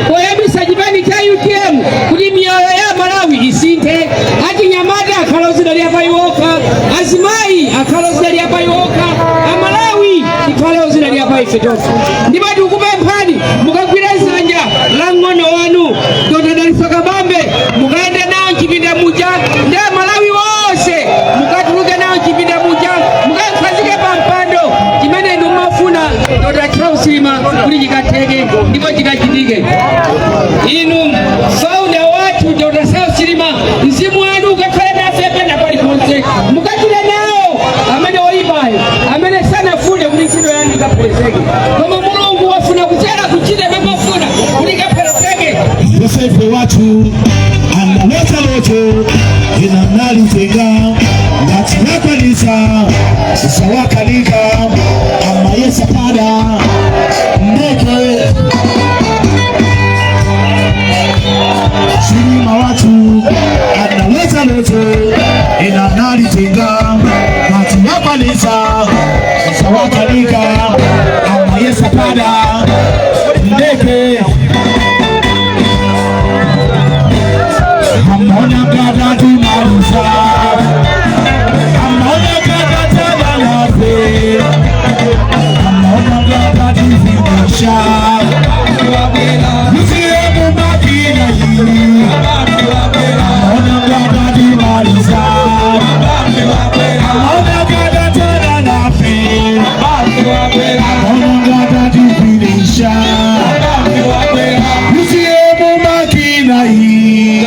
poyambisa chipani cha UTM, kuti miyoyo ya Malawi isinthe, achinyamata akhala ozidalira pa iwokha, azimayi akhala ozidalira pa iwokha, Amalawi tikhale ozidalira pa ife tokha. Ndipo tikukupemphani mukagwire dzanja la mng'ono wanu Dr. Dalitso Kabambe, mukayende nawo mchipinda muja ndi Amalawi wonse, mukatuluke nawo mchipinda muja, mukakhazike pa mpando chimene inu mumafuna Dr. Charles Chilima kuti chikatheke ndipo chikachitike. Inu founder wathu Dr. Saulos Chilima, mzimu wanu ukakhale nafe pena paliponse, mukachite nawo amene oyipayo amene sanafune kuti ntchito yanu ikapherezeke, koma Mulungu wafuna kuchera kuchita mamafuna kuti ikapherezeke. Yosefe wathu analota loto, inanalitenga ngati yakwanisa zawakanika amayesa pada ndeke. Chilima wathu analota loto, inanalitenga ngati yakwanisa zawakanika amayesa pada ndeke. Amona gada tumarusa, amona gada tabalafe, amona gada tuzimusha. Usiye mumakina hii, amona gada tumarusa, amona gada tabalafe, amona gada tuzimusha. Usiye mumakina hii.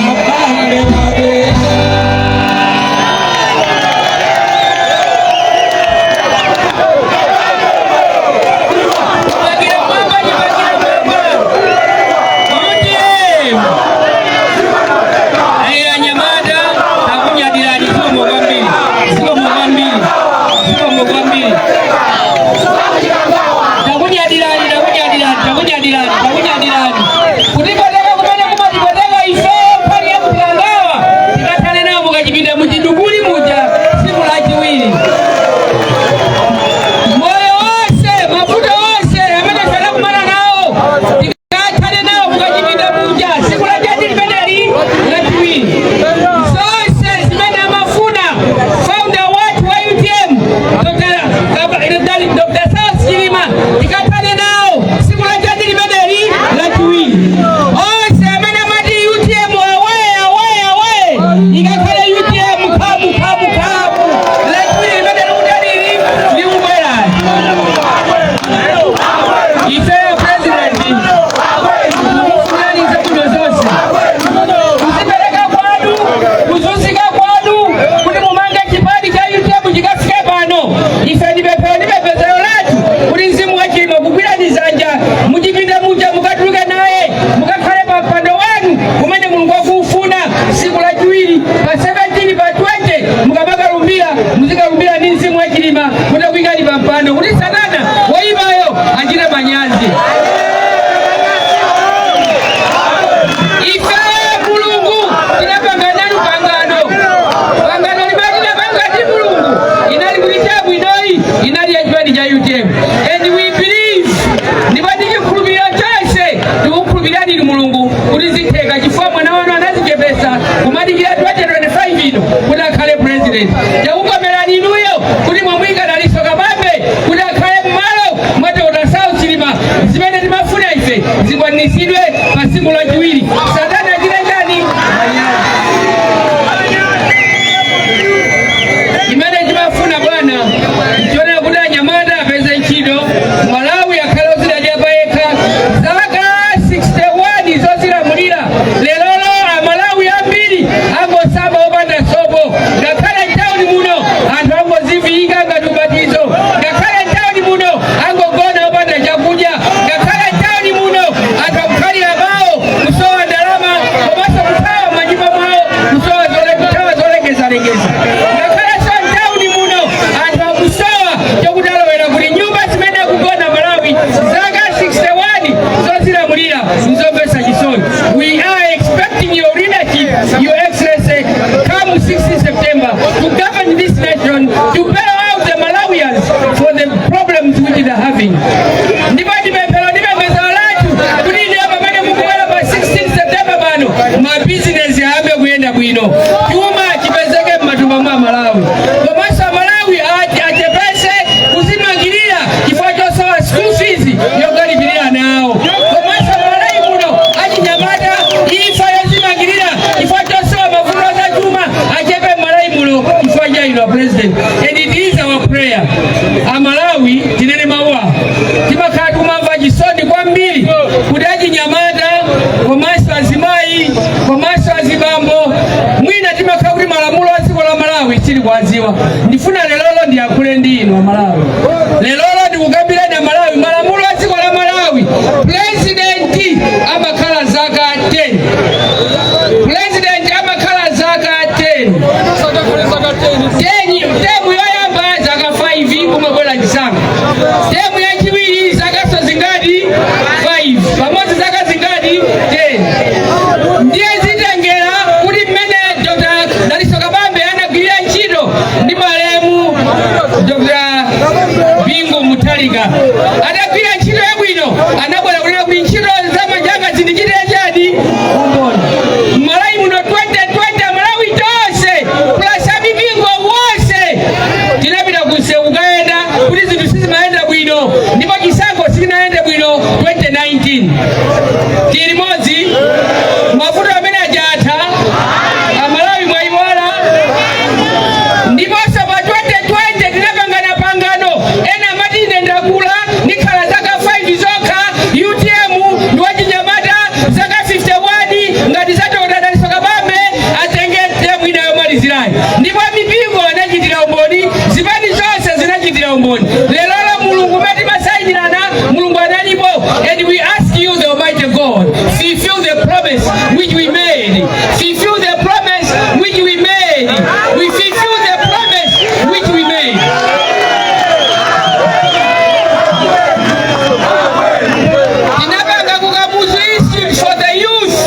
President. Takukomerani inuyo kuti mwamuyika Dalitso Kabambe kuti akhale m'malo mwa Dr. Saulos Chilima. Zimene timafuna ife zikwaniritsidwe pa tsiku lachiwiri. Satana achite chani? Chimene timafuna, bwana, chionera kuti anyamata apeze ntchito, Malawi akhale ozidalira payekha. Zaka 61 zozilamulira, lerolo Amalawi ambiri angosamba opanda sopo. Ngakhale mtawuni muno anthu angoziviyika ngati ubatizo. Ngakhale mtawuni muno angogona opanda chakudya. Ngakhale mtawuni muno anthu akukhalira bawo, kusowa ndalama, komanso kuthawa manyumba mwawo, kusowa kuthawa zolengezalengeza. Ngakhalenso mtawuni muno anthu akusowa chokuti alowera kuti nyumba zimene akugona Malawi zaka 61 zozilamulira nzomvetsa chisoni. We are expecting your leadership, Your Excellency, come 16 September to govern this nation, to bail out the Malawians for the problems which they are having. Ndipo ndipemphero, ndipembedzero lathu kuti ine pamene mukubwera pa 16 September pano, mabizinesi ayambe kuyenda bwino, chuma chipezeke m'matumba mwa Malawi, komanso Malawi achepese kuzimangirira chifukwa chosowa school fees yokalipirira nawo, komanso Malawi muno achinyamata imfa yozimangirira chifukwa chosowa mavuto azachuma achepe Malawi muno chifukwa cha inu, President. And it is our prayer. Amalawi, tinene mawu, timakhala tikumamva chisoni kwambiri kuti achinyamata komanso azimayi komanso azibambo mwina timakhala kuti malamulo a dziko la Malawi sili kuwadziwa. Ndifuna lerolo ndiyankhule ndi inu Amalawi. Lerolo ndikukambirani Amalawi malamulo a dziko la Malawi. President amakhala zaka 10. President amakhala zaka 10. 10, term yoyamba zaka 5, kumabwera chisankho. Term yachiwiri zakaso zingati? 5. Pamodzi zaka zingati? 10. Ndiye zitengera kuti mmene Dr. Dalitso Kabambe anagwirira ntchito ndi malemu Dr. Bingu Mutharika. Adagwira ntchito yabwino, anabwera kunena kuti ntchito za manjanga zindichitire chani? Umboni. Malawi muno 2020, Malawi tonse plus amipingo wonse tinapita kunsewu kukayenda kuti zinthu sizimayenda bwino, ndipo chisankho sichinayende bwino 2019. Tili limodzi. Mavuto amene ajatha, Amalawi mwayiwala. Ndiponso pa 2020 tinapangana pangano. Ena amati ine ndakula, ndikhala zaka 5 zokha. UTM ndi wachinyamata zaka 51 ngati za Dr. Dalitso Kabambe, atenge term ina yomalizirayi. Ndipo mipingo anachitira umboni, zipani zonse zinachitira umboni. Lerolo Mulungu mati masayinirana, Mulungu analipo. And we ask you, the Almighty God, fulfill the promise which we made, fulfill the promise which we made, we fulfill the promise which we made. Tinapanga ku Kamuzu Institute for the Youth,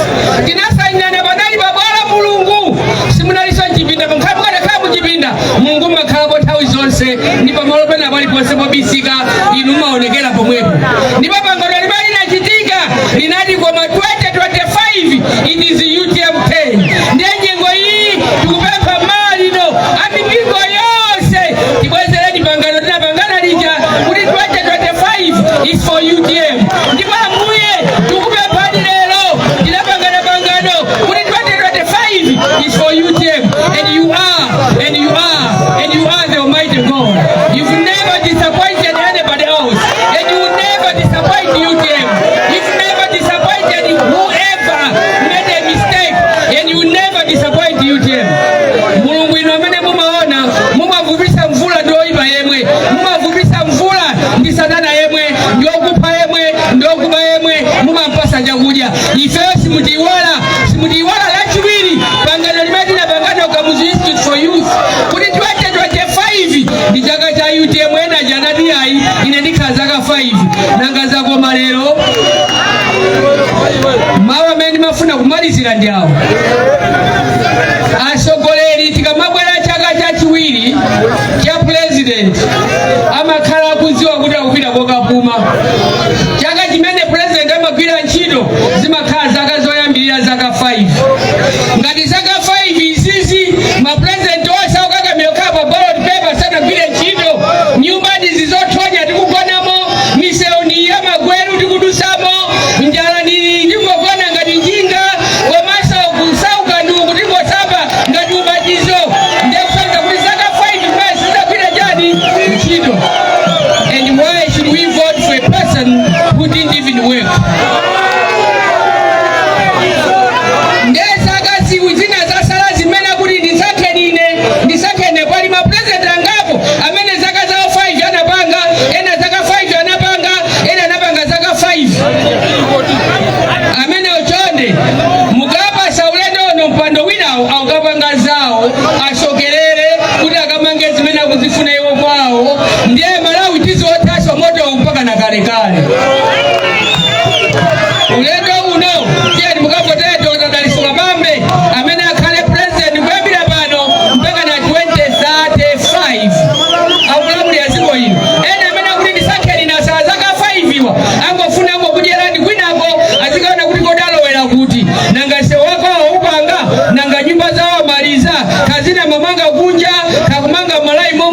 tinasayinana, panali pabwala Mulungu. Simunalinso mchipinda, mukhala mukanakhala muchipinda. Mulungu mmakhalapo nthawi zonse, ndi pamalo pena paliponse pobisika inu maonekera pomwepo. Ndipo pangano limene linachitika linati koma 2025 it is UTM 10. Ndiye nyengo iyi tikupempha malino amipingo yonse, tibwezereni pangano tinapangana lija kuti 2025 is for UTM. Ndipo Ambuye, tikupemphani lero, tinapangana pangano kuti 2025 is for UTM, and you are and you are and you are the Almighty God. You've never disappointed anybody else and you will never disappoint UTM. You've never disappointed whoever made a mistake and you will never disappoint UTM. Mulungu, inu amene mumaona, mumavupisa mvula ndi oyipa yemwe, mumavupisa mvula ndi satana yemwe, ndi okupha yemwe, ndi okuba yemwe, mumampasa chakudya. Ifeyo simutiiwala, simutiiwala. Lachiwiri, pangano limene tinapangana ku Kamuzu Institute for Youth kuti 2025 ndi chaka cha UTM. Ena janati ayi, ine ndikhala zaka 5, nanga zakoma lero. Mawu amene ndimafuna kumalizira ndi awo: atsogoleri tikamabwera chaka chachiwiri cha president, amakhala akudziwa kuti akupita kokapuma. Chaka chimene president amagwira ntchito zimakhala zaka zoyambirira, zaka 5. Ngati zaka 5 izizi, mapresident onse akukakamira.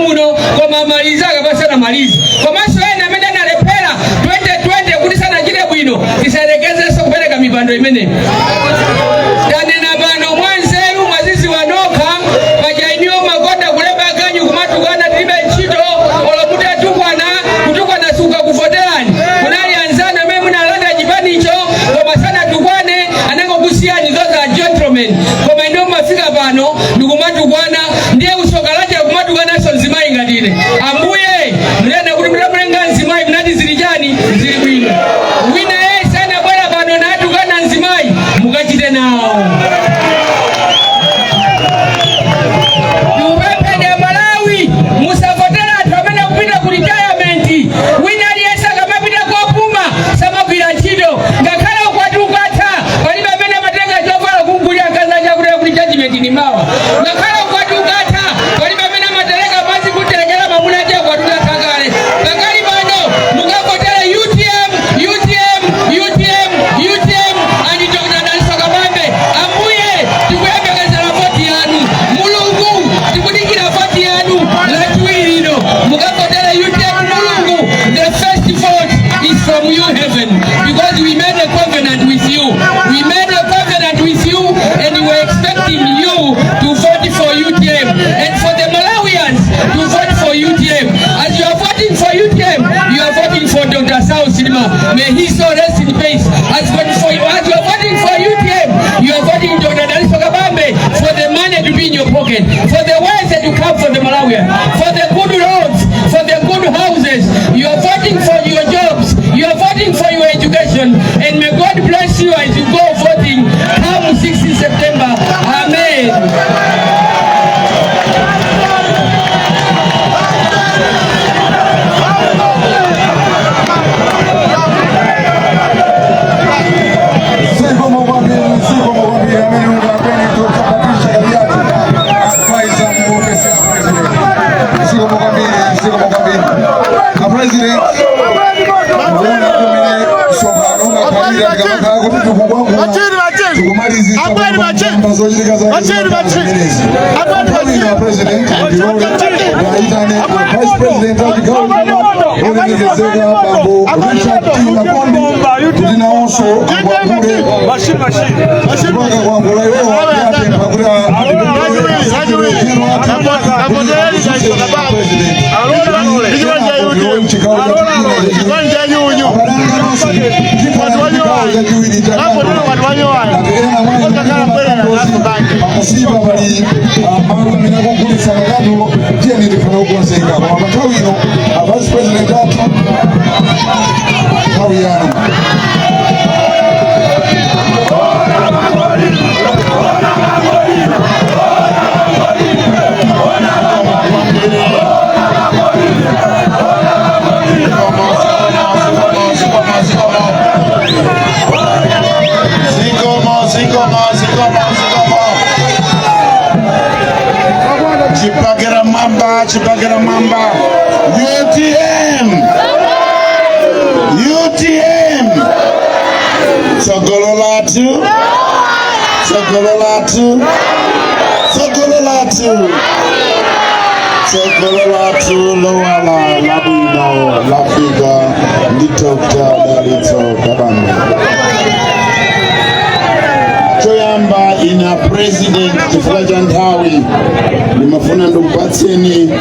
muno, koma amaliza kapena sanamalize. Komanso ena amene analephera 2020 kuti sanachite bwino, tisayerekezenso kupereka mipando imeneyi. Tanena pano mwanzeru, mwaziziwa nokha. Paja iniwo makonda kulemba ganyu, kumatukwana, tilibe ntchito. Olo mutatukwana, kutukwana sikukakuvoterani. Kunali anzanu amene munalanda chipanicho koma sanatukwane, anangokusiyani. Those are gentlemen. Koma iniwo mumafika pano ndikumatukwana, ndiye usoka lacha kumatukwananso mzimayi ngati ine. Ambuye, munena kuti mutamulenga mzimayi munati zili chani? Zili bwino. Wina yense anabwera pano natukana mzimayi, mukachite nawo. Tikupempheni Amalawi, musavotera anthu amene akupita ku retirement. Wina aliyense akamapita kopuma samagwira ntchito. Ngakhale ukwati ukatha, palibe amene amatenga chovala kugulira akazi ake akuti kuti judgment ni mawa. Ngakhale ukwati ukatha, palibe amene amatereka madzi kuterekera mamuna ake ukwati utatha kale. Pakali pano mukavotera UTM, UTM, UTM, UTM and Dr. Dalitso Kabambe. Ambuye, tikuyembekezera voti yanu. Mulungu, tikudikira voti yanu. Lachiwiri lino mukavotera UTM. Mulungu, the first vote is from you, heaven, because we made a covenant with you. We made a covenant with you and we were expecting you to vote for UTM and for the Malawians to vote for UTM. As you are voting for UTM, you are voting for Dr. Saulos Chilima. May his soul rest in peace. As you are voting for UTM, you are voting Dr. Dalitso Kabambe for the money to be in your pocket, for the wealth to come for the Malawian, for the good roads, for the good houses. You are voting for your jobs. You are voting for your education. And may God bless you as you go voting come 16 September. Amen. Zikomo kwambiri, zikomo kwambiri. Amene ungapeni Dr. Patricia Kaliati, advisor mu office ya president. Zikomo kwambiri, zikomo kwambiri. A president, muona kumene msonkhano umakhalira tikamakhala kuti tikukwangula, tikumalizisa kwamba zochitika zake zimenezi. Nthawi ino, president, ndilole ndayitane vice president a chigawo chino, olemekezeka bambo Richard T Makondi, kuti nawonso akwangule. Kupanga kuangula iwowa, yapempha kuti chigawo chachiwiri. Pamusipa pali malo amene akugulitsa makandulo. Tiyeni tikhale kukonzeka. Koma pa nthawi ino, a vice president athu, nthawi yanu. Zikomo, zikomo, zikomo, zikomo. Chipakera mwamba, chipakera mwamba. UTM, UTM. Tsogolo lathu, tsogolo lathu, tsogolo lathu. Tsogolo lathu lowala labwino lafika ndi Dr. Dalitso Kabambe. Choyamba, ina president, chifukwa cha nthawi, ndimafuna ndikupatseni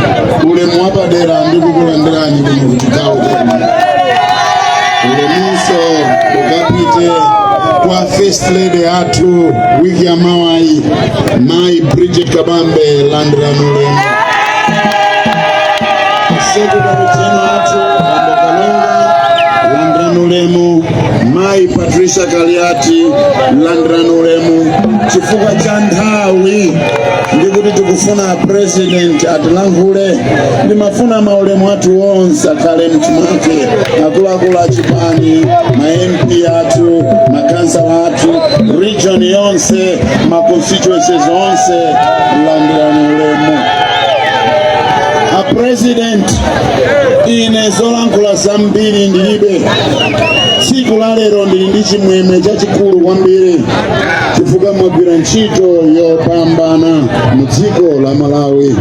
ulemu wapadera ndi kukulandirani kuno kuchigawo chanu. Ulemunso ukapite kwa first lady athu wiki ya mawayi, Mai Bridget Kabambe, landirani ulemu. Secretary General athu Bambo Kalonga, landirani ulemu. Mai Patricia Kaliati, landirani ulemu. Chifukwa cha nthawi ndikuti tikufuna president atilankhule, ndimafuna maulemu athu onse akhale mchimake: akuluakulu achipani, ma MP athu, makansala athu, region yonse, ma constituencies onse, landirani ulemu. A president, Ine zolankhula zambiri ndilibe. Tsiku la lero ndili ndi chimwemwe chachikulu kwambiri chifukwa mwagwira ntchito yopambana mu dziko la Malawi,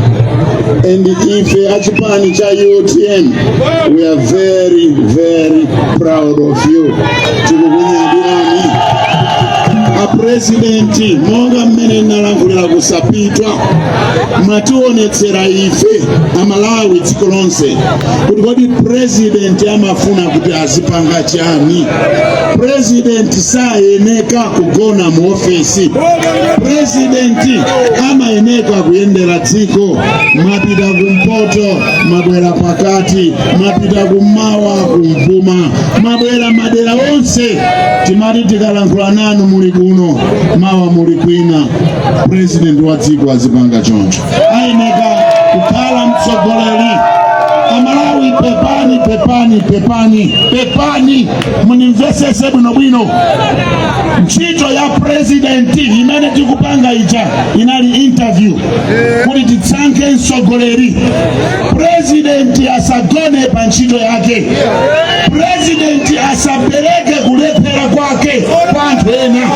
and ife achipani cha UTM, we are very, very proud of you. Tikukunyadirani apresidenti. Monga mmene nalankhulira kusapitwa, mwationetsera ife Amalawi, dziko lonse, kuti kodi president amafuna kuti azipanga chani. President sayeneka kugona mu ofesi, president amayeneka kuyendera dziko. Mwapita kumpoto, mwabwera pakati, mwapita kummawa, kumvuma, mwabwera madera onse. Timati tikalankhula nanu muli kuno, mawa muli kwina. President wa dziko azipanga choncho, ayeneka kukhala mtsogoleri. Amalawi, pepani, pepani, pepani, pepani, munimvesese bwinobwino. Ntchito ya president imene tikupanga ija inali interview kuti titsankhe mtsogoleri. President asagone pa ntchito yake, president asapereke kulephera kwake kwa anthu ena.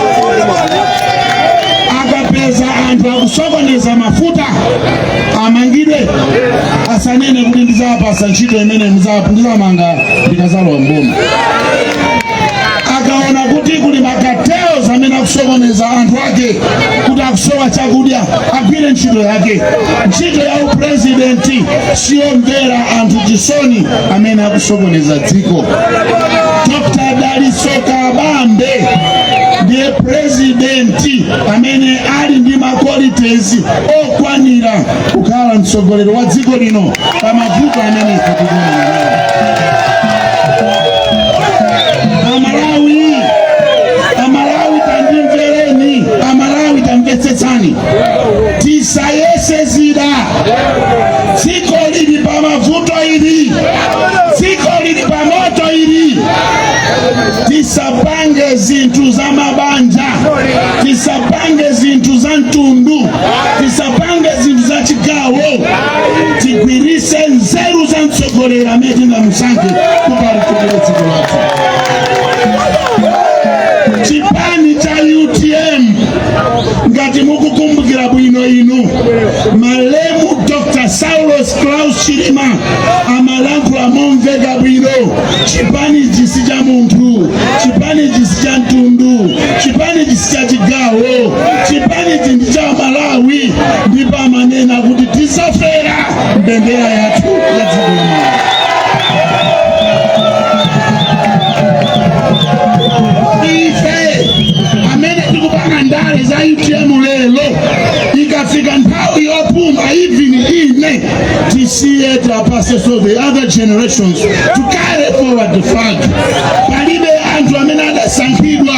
Akapeza anthu akusokoneza mafuta, amangidwe, asanene kuti ndizapasa ntchito imene ndizamanga ndikazalowa mboma. Akaona kuti kuli ma cartels amene akusokoneza anthu ake kuti akusowa chakudya, agwire ntchito yake. Ntchito ya upresidenti siyomvera anthu chisoni amene akusokoneza dziko. Dr Dalitso Kabambe ndiye presidenti amene ali ndi ma qualities okwanira kukhala mtsogoleri wa dziko lino pa mavuto amene ife tikuonana nawo. Amalawi, Amalawi, tandimvereni. Amalawi, tamvetsetsani. Tisayese zida. Dziko lili pa mavuto ili, dziko lili pa moto ili. Tisapange zinthu za mabanja, tisapange zinthu za mtundu, tisapange zinthu za chigawo. Tigwirise nzeru za mtsogoleri amene tingamusankhe kuti alitukule dziko lathu. Chipani cha UTM, ngati mukukumbukira bwino inu, malemu Dr Saulos Klaus Chilima amalankhula momveka bwino: chipani chisi cha munthu, chipani chisi cha mtundu, chipani chisi cha chigawo, chipani chi ndi cha Malawi. Ndipo amanena kuti tisafera mbendera yathu ya dziko la Malawi. Ife amene tikupanga ndale za UTM lero, ikafika nthawi yopuma, even ine, tisiye, tiapase so the other generations to carry forward the flag. Palibe anthu amene adasankhidwa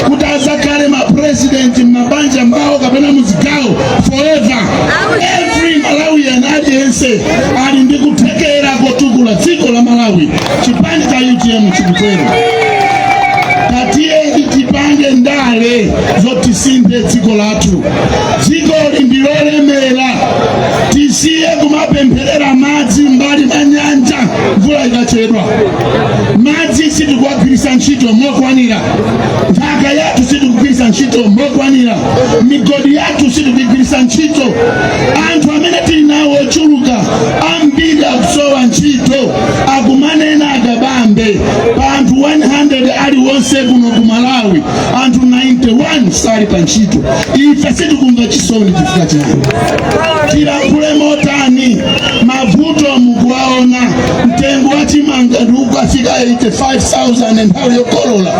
kuti azakhale mapresident m'mabanja mwawo kapena muzigawo forever. Every Malawian, aliyense ali ndi kuthekera kotukula dziko la Malawi. Chipani cha UTM chikutero. Tatiyeni tipange ndale zotisinthe dziko lathu. Dzikoli ndi lolemera. Tisiye kumapempherera madzi mbali mwa nyanja. Mvula ikachedwa, madzi sitikuwagwiritsa ntchito mokwanira, nthaka yathu sitikugwiritsa ntchito mokwanira, migodi yathu sitikugwiritsa ntchito. Anthu amene tili nawo ochuluka ambiri akusowa ntchito. Akumanena Akabambe, pa anthu 100 aliwonse kuno ku Malawi, anthu 91 sali pa ntchito. Ife sitikumva chisoni chifukwa chani? Tilankhule motani? Mavuto mukuwaona. Mtengo wa chimanga ndi ukafika 85,000 nthawi yokolola,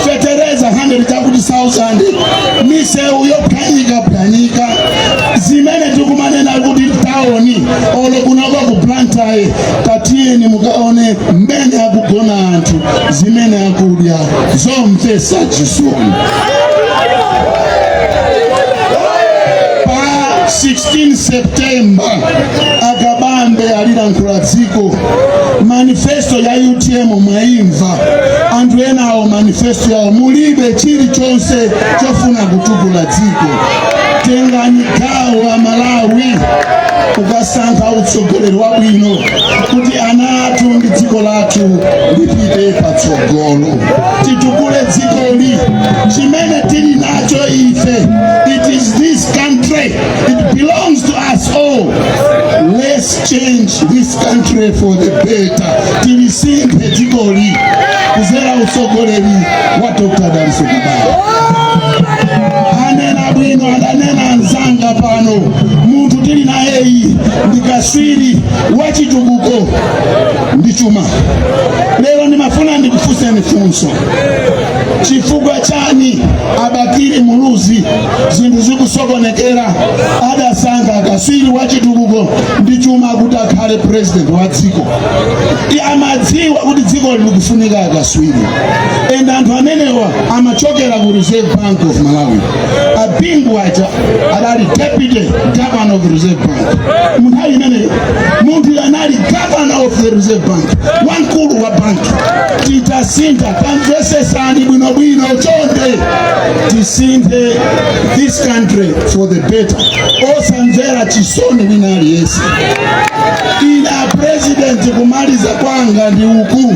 fetereza 100 chakuti 1000, misewu yophwanyika phwanyika, zimene tikumanena kuti taoni olo kunoko ku Blantyre. Tatiyeni mukaone mmene akugona anthu, zimene akudya, zomvetsa chisoni. Pa 16 September Akabambe alilankhula dziko. Manifesto ya UTM mwaimva. Anthu enawo manifesto yawo mulibe chilichonse chofuna kutukula dziko. Tengani gawo Amalawi. Kukasankha utsogoleri wabwino kuti ana athu ndi dziko lathu lipite patsogolo, titukule dzikoli. Chimene tili nacho ife, it is this country, it belongs to us all. Let's change this country for the better. Tilisinthe dzikoli kuzera utsogoleri wa Dr. Dalitso Kabambe. Anena bwino, adanena anzanga pano, munthu tili nayeyi ndi kaswiri wa chitukuko ndi chuma. Lero ndimafuna ndikufunseni funso: chifukwa chani a Bakili Muluzi zinthu zikusokonekera adasankha kaswiri wa chitukuko ndi chuma kuti akhale president wa dziko? Iye amadziwa kuti dziko likufunika akaswiri, and anthu amenewa amachokera ku Reserve Bank of Malawi. A Bingu aja adali deputy governor of the Reserve Bank munthawi imeneyo. Munthu anali governor of the Reserve Bank, wamkulu wa banki. Titasintha, tamvesesani bwinobwino chonde, tisinthe this country for the better, osamvera chisoni wina aliyense. Ina president, kumaliza kwanga ndi uku: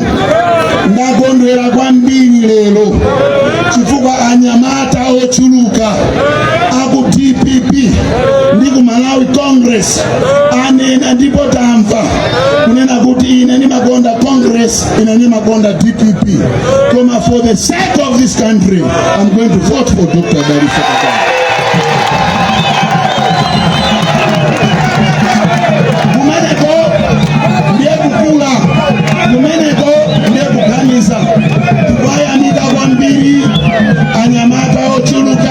ndakondwera kwambiri lero chifukwa anyamata ochuluka aku DPP ndi ku Malawi Congress anena, ndipo tamva kunena kuti ine ndimakonda Congress, ine ndimakonda DPP, koma for the sake of this country I'm going to vote for Dr. Dalitso Kabambe. Kumeneko ndiye kukula, kumeneko ndiye kuganiza. Tikwayamika kwambiri anyamata ochuluka,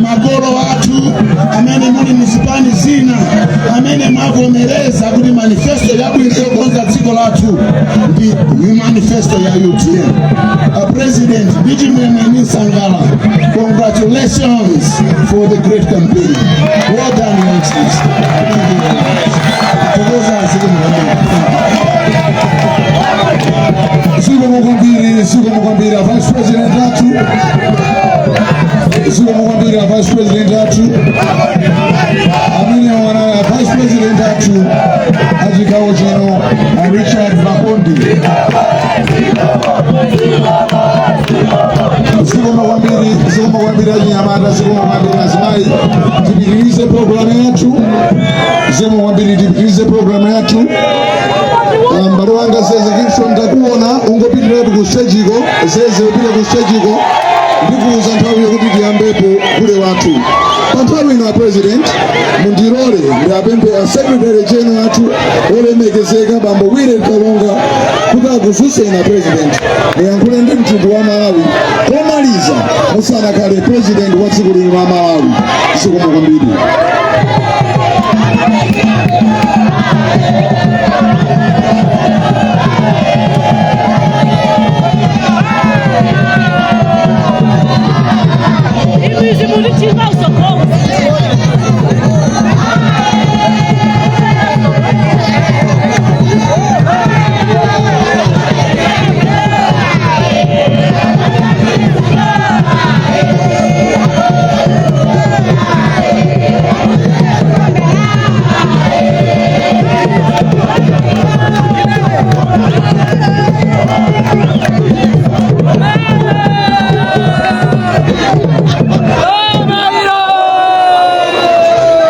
makolo athu amene muli muzipani zina, amene mwavomereza kuti manifesto yabwino yokonza dziko lathu ndi manifesto ya UTM. A president, ndi chimwemwe ndi nsangala, congratulations for the great campaign. Well done, Your Excellency. Thank you very much. Thokoza, zikomo kwambiri. Zikomo kwambiri, zikomo kwambiri a vice president athu, zikomo kwambiri a vice president athu. Amene wana a vice president athu achigawo chino, a Richard Makondi. Zikomo kwambiri, zikomo kwambiri achinyamata, zikomo kwambiri azimayi. Tipitirize programu yathu. Zikomo kwambiri, tipitirize programu yathu. M'bale wanga Zeze Kingston, ndakuona, ungopitiratu ku stage iko. Zeze, upite ku stage iko, ndikuuza nthawi yokuti tiyambepo gule wathu. Pa nthawi ino, a president, mundilole ndiapemphe a secretary general athu olemekezeka, bambo Willet Kalonga, kuti akufunseni a president muyankhule ndi mtundu wa Malawi komaliza musanakhale president wa dziko lino la Malawi. Zikomo kwambiri. Imizi mulichimba usokolo.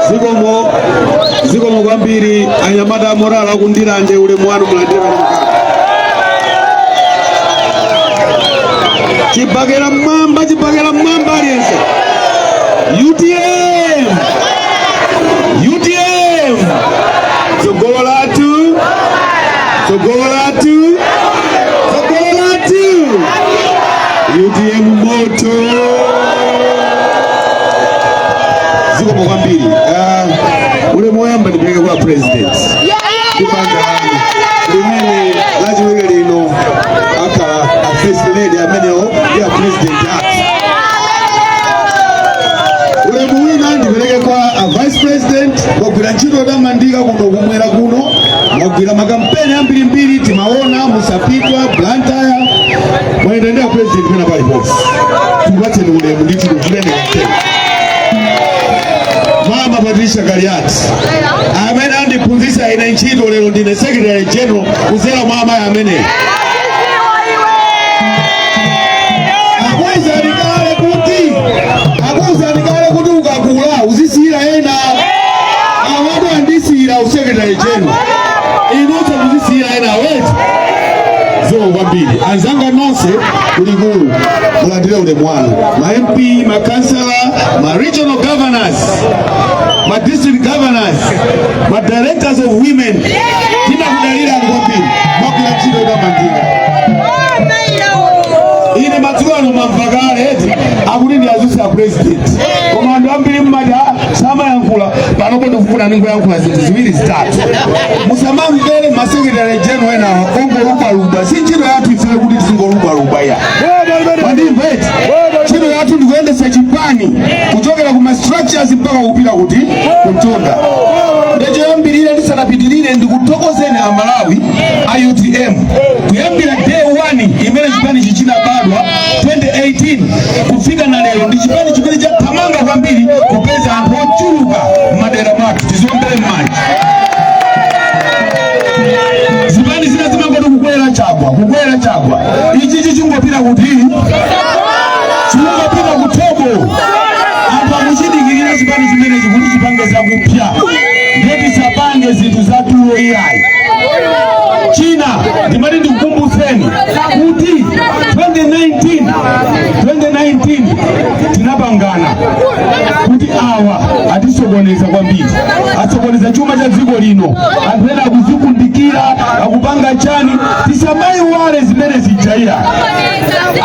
Zikomo, zikomo kwambiri anyamata amorala aku Ndirande. Ulemu wanu mulandire pano mukhala. Chibakera mmwamba, chibakera mmwamba aliyense! UTM, UTM, tsogolo lathu, tsogolo lathu, tsogolo lathu! UTM moto! Zikomo kwambiri. Ulemu woyamba ndipereke kwa president ndi banja lanu limene lachiwiri lino akhala a first lady amenewo ndi a president athu. Ulemu wina ndipereke kwa a vice president. Mwagwira ntchito yotamandika kuno kumwera kuno, mwagwira makampeni ambirimbiri, timaona Musapitwa, Blantyre, mwayenda ndi a president pena paliponse. Tikupatseni ulemu ndithu, tikuvuleni kampeni. Mama Patricia Kaliati amene ine ntchito lero ndine secretary general kuzera mwa amayi ameneyi. Akuwuzani kale kuti, akuwuzani kale kuti ukakula uzisiyira ena. Awatu andisiyira usecretary general, inunso muzisiyira ena weti. Zikomo kwambiri anzanga nonse kulikulu, mulandire ulemu wanu, ma MP, ma kansala, ma regional governors, ma district governors, ma directors of women. Timakudalirani kwambiri, mwagwira ntchito yotamandika. Ine madzulo ano mwamva kale eti akuti ndi azuse a president, koma anthu ambiri mmati, "Ah, samayankhula." Panopo ndikufuna ningoyankhula zinthu ziwiri zitatu. Musamamvere masekretary general enawa ongolubwalubwa. Si ntchito yathu ifere kuti tizingolubwalubwa ya mwandimva eti. Ntchito yathu ndikuyendetsa chipani kuchokera ku ma structures mpaka kupita kuti kumtunda. Ndechoyambirira, ndisanapitirire, ndikuthokozeni Amalawi a UTM. Kuyambira day 1 imene chipani chinabadwa 2018 kufika na lero, ndi chipani chimene chathamanga kwambiri kupeza anthu ochuluka m'madera mwathu. Tiziombere m'manja. Zipani zina zimangoti kukwera chagwa, kukwera chagwa. Ichichi chingopita kuti chingopita kuthobo. Anthu akuchidikirira chipani chimenechi kuti chipange zakupya, ndiye tisapange zinthu zatulo iyayi. China ndimati ndikukumbutseni kuti 2019, 2019 tinapangana kuti awa atisokoneza kwambiri, asokoneza chuma cha dziko lino, anthu ena akuzikundikira, akupanga chani. Tisamayiwale zimene zijaira.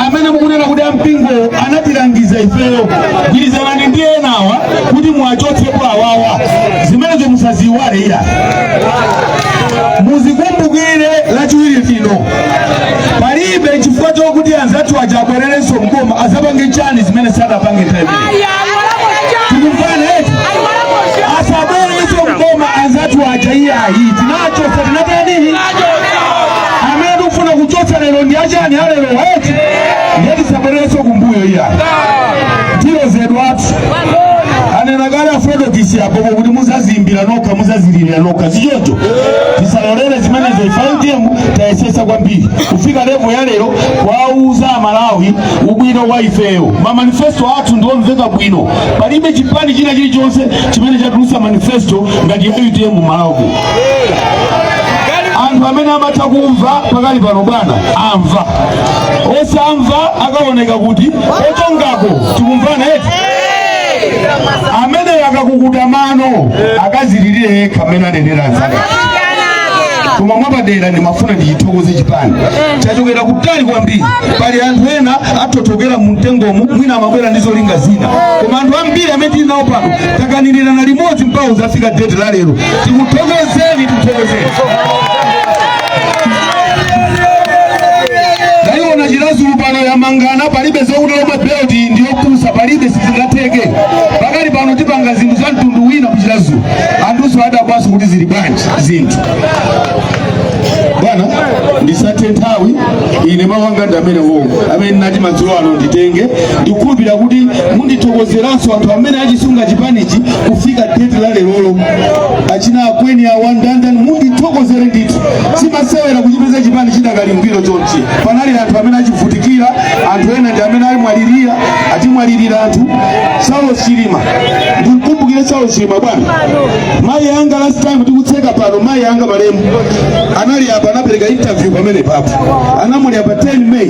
Amene mukunena kuti ampingo anatilangiza ifeyo, gwirizanani ndi enawa kuti muwachotsepo awawa. Zimenezo musaziwale iya, muzikumbukire. Lachiwiri lino palibe chifukwa chokuti anzathu aja abwererenso mboma azapange chani zimene sadapange nthawi imeneyi. Tikumvana eti? Asabwererenso mboma anzathu aja iyayi. Tinachotsa, tinatani? Amene tikufuna kuchotsa lero ndi achani alero eti? Ndiye tisabwererenso kumbuyo iyayi. Tilozedwatu. Anena kale Afrodokisi apopo kuti muzazimbira nokha, muzazilirira nokha. Zichoncho tisalolere zimenezo. Ife UTM tayesesa kwambiri kufika level ya lero, kuwauza Amalawi ubwino wa ifeyo. Mamanifesto athu ndiomveka bwino. Palibe chipani china chilichonse chimene chatulutsa manifesto ngati ya UTM Malawi. Anthu amene amatha kumva pakali pano, bwana, amva, osamva akaoneka kuti ochongako. Tikumvana eti? Amene akakukuta mano akazilirire yekha, amene anenera anzake. Koma mwapadera ndimafuna ndichithokoze chipani, chachokera kutali kwambiri. Pali anthu ena atotokera mu mtengomu, mwina amabwera ndi zolinga zina, koma anthu ambiri amene tili nawo pano takanilirana limodzi mpaka uzafika date la lero. Tikuthokozeni, tikuthokozeni. Ndayiona Chiradzulu pano yamangana. Palibe zokuti Lomwe belt ndiyopusa, palibe, sizingatheke. Pakali pano tipanga zinthu za mtundu wina ku Chiradzulu, anthuso adabwaso kuti zili bwanji zinthu. Bwana, ndisathe nthawi. Ine mawu anga ndi amene wo amene ndinati madzulo ano nditenge. Ndikukhulupirira kuti mundithokozeranso anthu amene achisunga chipanichi kufika date la lerolo, achina akweni awa ndandani, mundithokozere ndithu. Simasewera kuchipeza chipani chidakali ngwiro chonchi. Panali anthu amene achivutikira, anthu ena ndi amene alimwalirira, atimwalirira anthu. Saulos Chilima, ndikukumbukire Saulos Chilima bwana. Mayi anga, last time tikutseka pano, mayi anga malemu anali apa, anapereka interview pamene papo. Anamwalira pa 10 May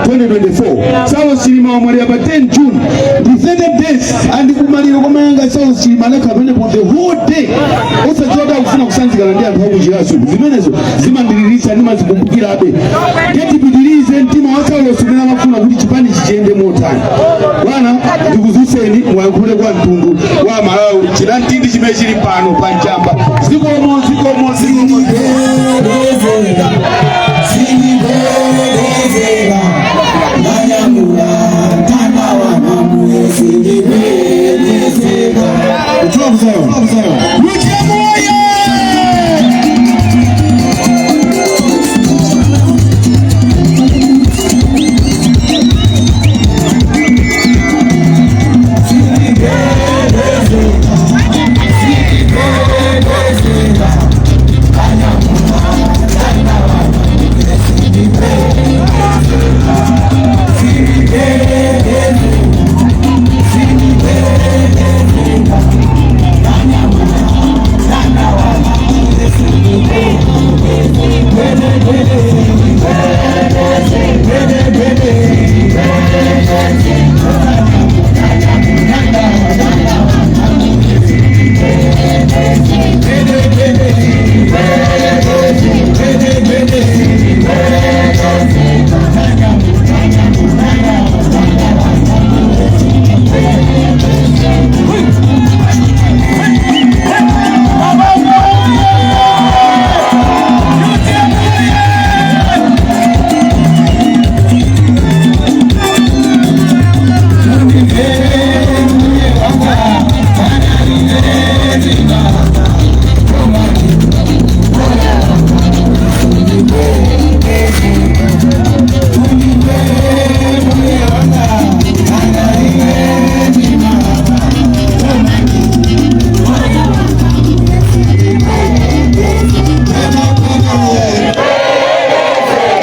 2024. Saulos Chilima wamwalira pa 10 June, ndi 30 days. Andikumaliro kwa mayi anga, Saulos Chilima anakhala pamenepo the whole day, osadziwa kuti akufuna kusanzikana ndi anthu akuchirazo. Zimenezo zimandiliritsa, ndimazikumbukirabe. Tipitirize mtima wa Saulos umene amafuna kuti chipani chichiyende motani. Bwana, ndikuzuseni muyankhule kwa mtundu wa Malawi, chinamtindi chimene chili pano pa Njamba. Zikomo, zikomo, zikomo. Sindigwedezeka, ndanyamula mtanda wa Ambuye, sindigwedezeka. UTM oye!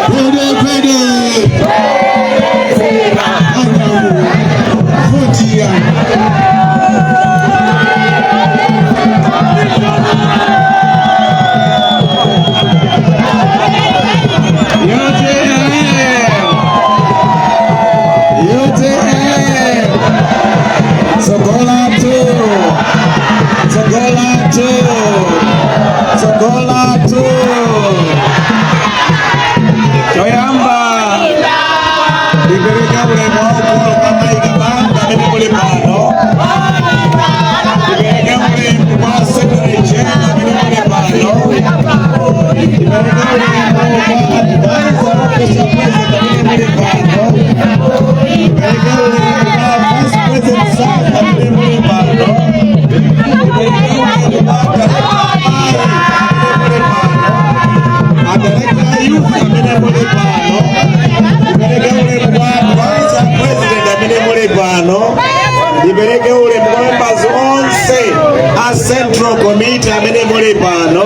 Gwede, gwede. Vutia. UTM. UTM. Tsogolathu. Tsogolathu. Tsogolathu. Choyamba ndipereke ulemu waukulu kwa mayi Kabambe amene muli pano. Ndipereke ulemu kwa Secretary General amene muli pano. Ndipereke ulemu kwa Advisor Office President amene muli pano. Ndipereke ulemu kwa Vice President Saka amene muli pano. Ndipereke ulemu kwa Director Amayi amene muli pano. A Director Youth amene muli pano. Ndipereke ulemu kwa Advisor President amene muli pano. Ndipereke ulemu kwa members onse a Central Committee amene muli pano.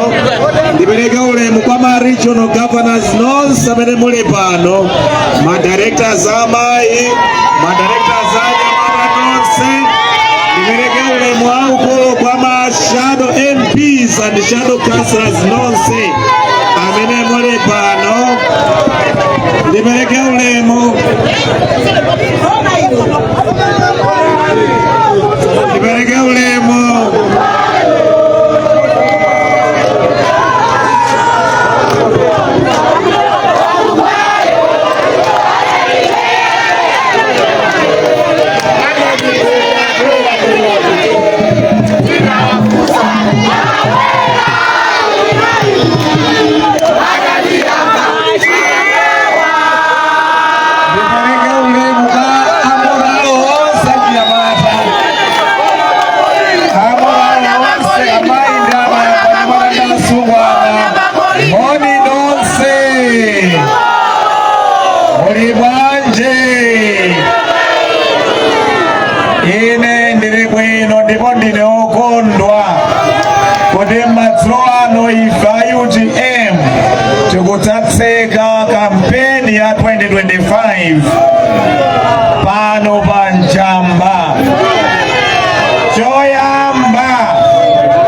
Ndipereke ulemu kwa ma regional governors nonse amene muli pano, ma directors amayi, ma directors anyamata nonse. Ndipereke ulemu waukulu kwa ma shadow MPs and shadow councillors nonse amene muli pano. Ndipereke ulemu, ndipereke ulemu ndipereke ulemu kwa amoralo onse achinyamata, amoralo onse, amayi ndi abambo, anyamata ndi asungwana. Moni nonse, muli bwanji? Ine ndili bwino ndipo ndine okondwa kuti madzulo ano ife a UTM tikudzatseka kampeni ya 2025 pano pa Njamba.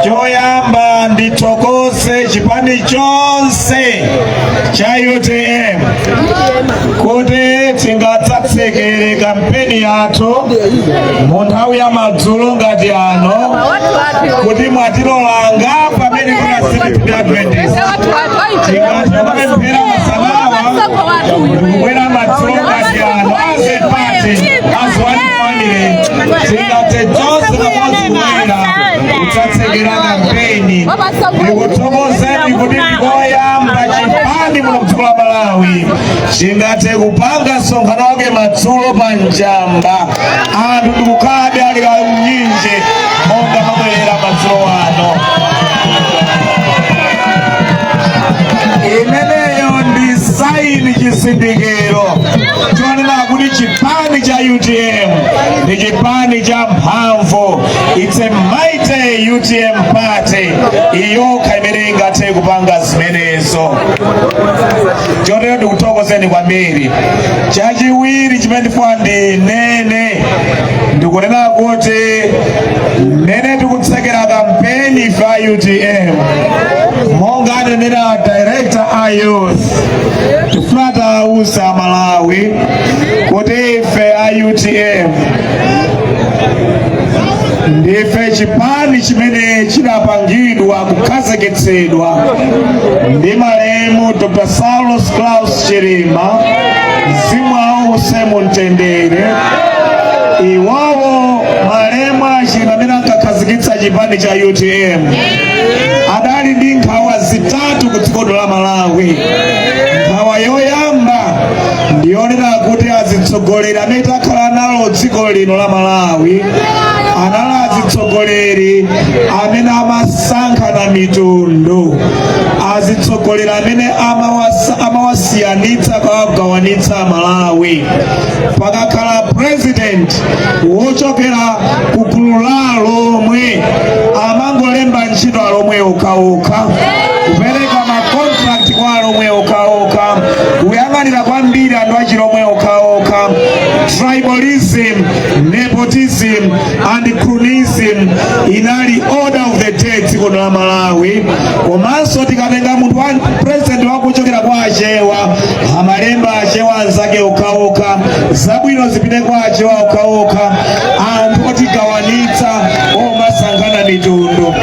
Choyamba ndithokoze chipani chonse cha UTM kuti tingatsatsekere kampeni yathu mu nthawi ya madzulo ngati ano, kuti mwatilolanga pamene kuna Seventh Adventist tingatokapemphera masanawa, kubwera madzulo ngati ano as a party, as one family, tingathe tonse pamodzi kubwera kutsatsekera kampeni. Ndikuthokozeni kuti ndikoyamba chipani muno mdziko la Malawi chingathe kupanga msonkhano wake madzulo pa Njamba, anthu ndikukhalabe ali kaunyinji monga mabwerera madzulo ano. Imeneyo ndi sign, chizindikiro chonena kuti chipani cha UTM ndi chipani cha mphamvu. It's a mighty UTM party iyokha imene ingathe kupanga zimenezo. Chotero ndikuthokozeni kwambiri. Chachiwiri chimene ndifuna ndinene, ndikunena kuti mmene tikutsekera kampeni ife a UTM, monga anenera director A youth, tifuna tawuza Malawi kuti ife a UTM ndife chipani chimene chidapangidwa, kukhazikitsidwa ndi malemu Dr. Saulos Klaus Chilima, mzimu wawo uuse mumtendere. Iwowo malemu a Chilima amene ankakhazikitsa chipani cha UTM adali ndi nkhawa zitatu ku dziko la Malawi. Nkhawa yoyamba ndiyonena kuti azitsogoleri amene takhala nalo dziko lino la Malawi anali azitsogoleri amene amasankhana mitundu, azitsogoleri amene amawasiyanitsa, kawagawanitsa Malawi. Pakakhala president wochokera ku gulu la Alomwe, amangolemba ntchito Alomwe okhaokha, kupereka ma contract kwa Alomwe okhaokha, kuyang'anira kwambiri anthu achilomwe okhaokha. Tribalism, nepotism and cronyism inali order of the day dziko la Malawi. Komanso tikatenga munthu wa president wakuchokera kwa Achewa, amalemba Achewa anzake okhaokha, zabwino zipite kwa Achewa okhaokha, anthu otigawanitsa, omasankhana mitundu.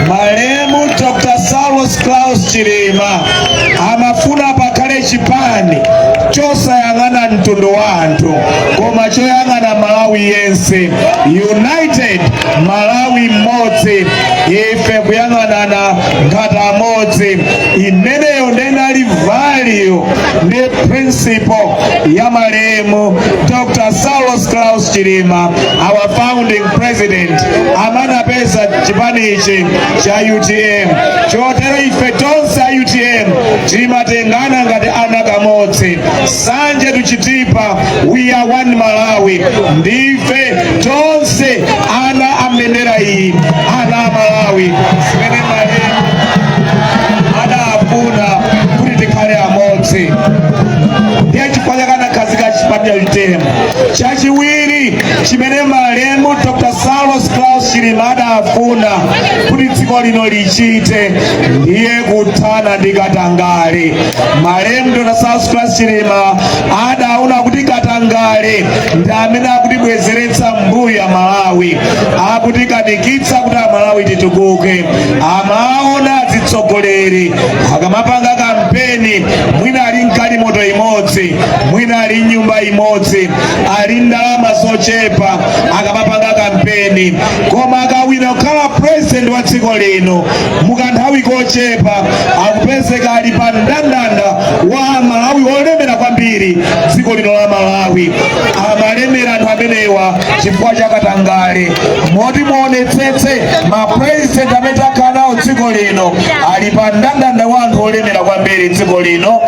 Malemu Dr. Saulos Klaus Chilima amafuna pakhale chipani chosayang'ana mtundu wa anthu koma choyang'ana Malawi yense, united Malawi mmodzi, ife kuyang'anana ngati amodzi. Imeneyo ndenali value ndi principle ya malemu Dr. Saulos Klaus Chilima, our founding president, amanapeza chipanichi cha UTM. Chotero ife tonse a UTM timatengana ngati ana kamodzi. Nsanje to Chitipa, we are one Malawi. Ndife tonse ana a mbendera iyi, ana a Malawi, zimene malemu adafuna kuti tikhale amodzi. Ndiye chifukwa chake anakhazika chipani cha UTM. Chachiwiri chimene malemu Dr. Saulos Klaus Chilima adafuna kuti dziko lino lichite ndiye kuthana ndi katangale. Malemu Dr. Saulos Klaus Chilima adaona kuti katangale ndi amene akutibwezeretsa mbuyo Malawi, akutikanikitsa kuti Amalawi titukuke. Amaona atsogoleri akamapanga kampeni, mwina ali mgalimoto imodzi, mwina ali nyumba imodzi, ali ndalama zochepa akamapanga kampeni, koma akawina kukhala president wa dziko lino, mukanthawi kochepa akupezeka ali pa mndandanda wa Malawi olemera kwambiri dziko lino la Malawi. Amalemera anthu amenewa chifukwa cha katangale, moti muonetsetse ma president amene takhala nawo dziko lino ali pa mndandanda wa anthu olemera kwambiri dziko lino.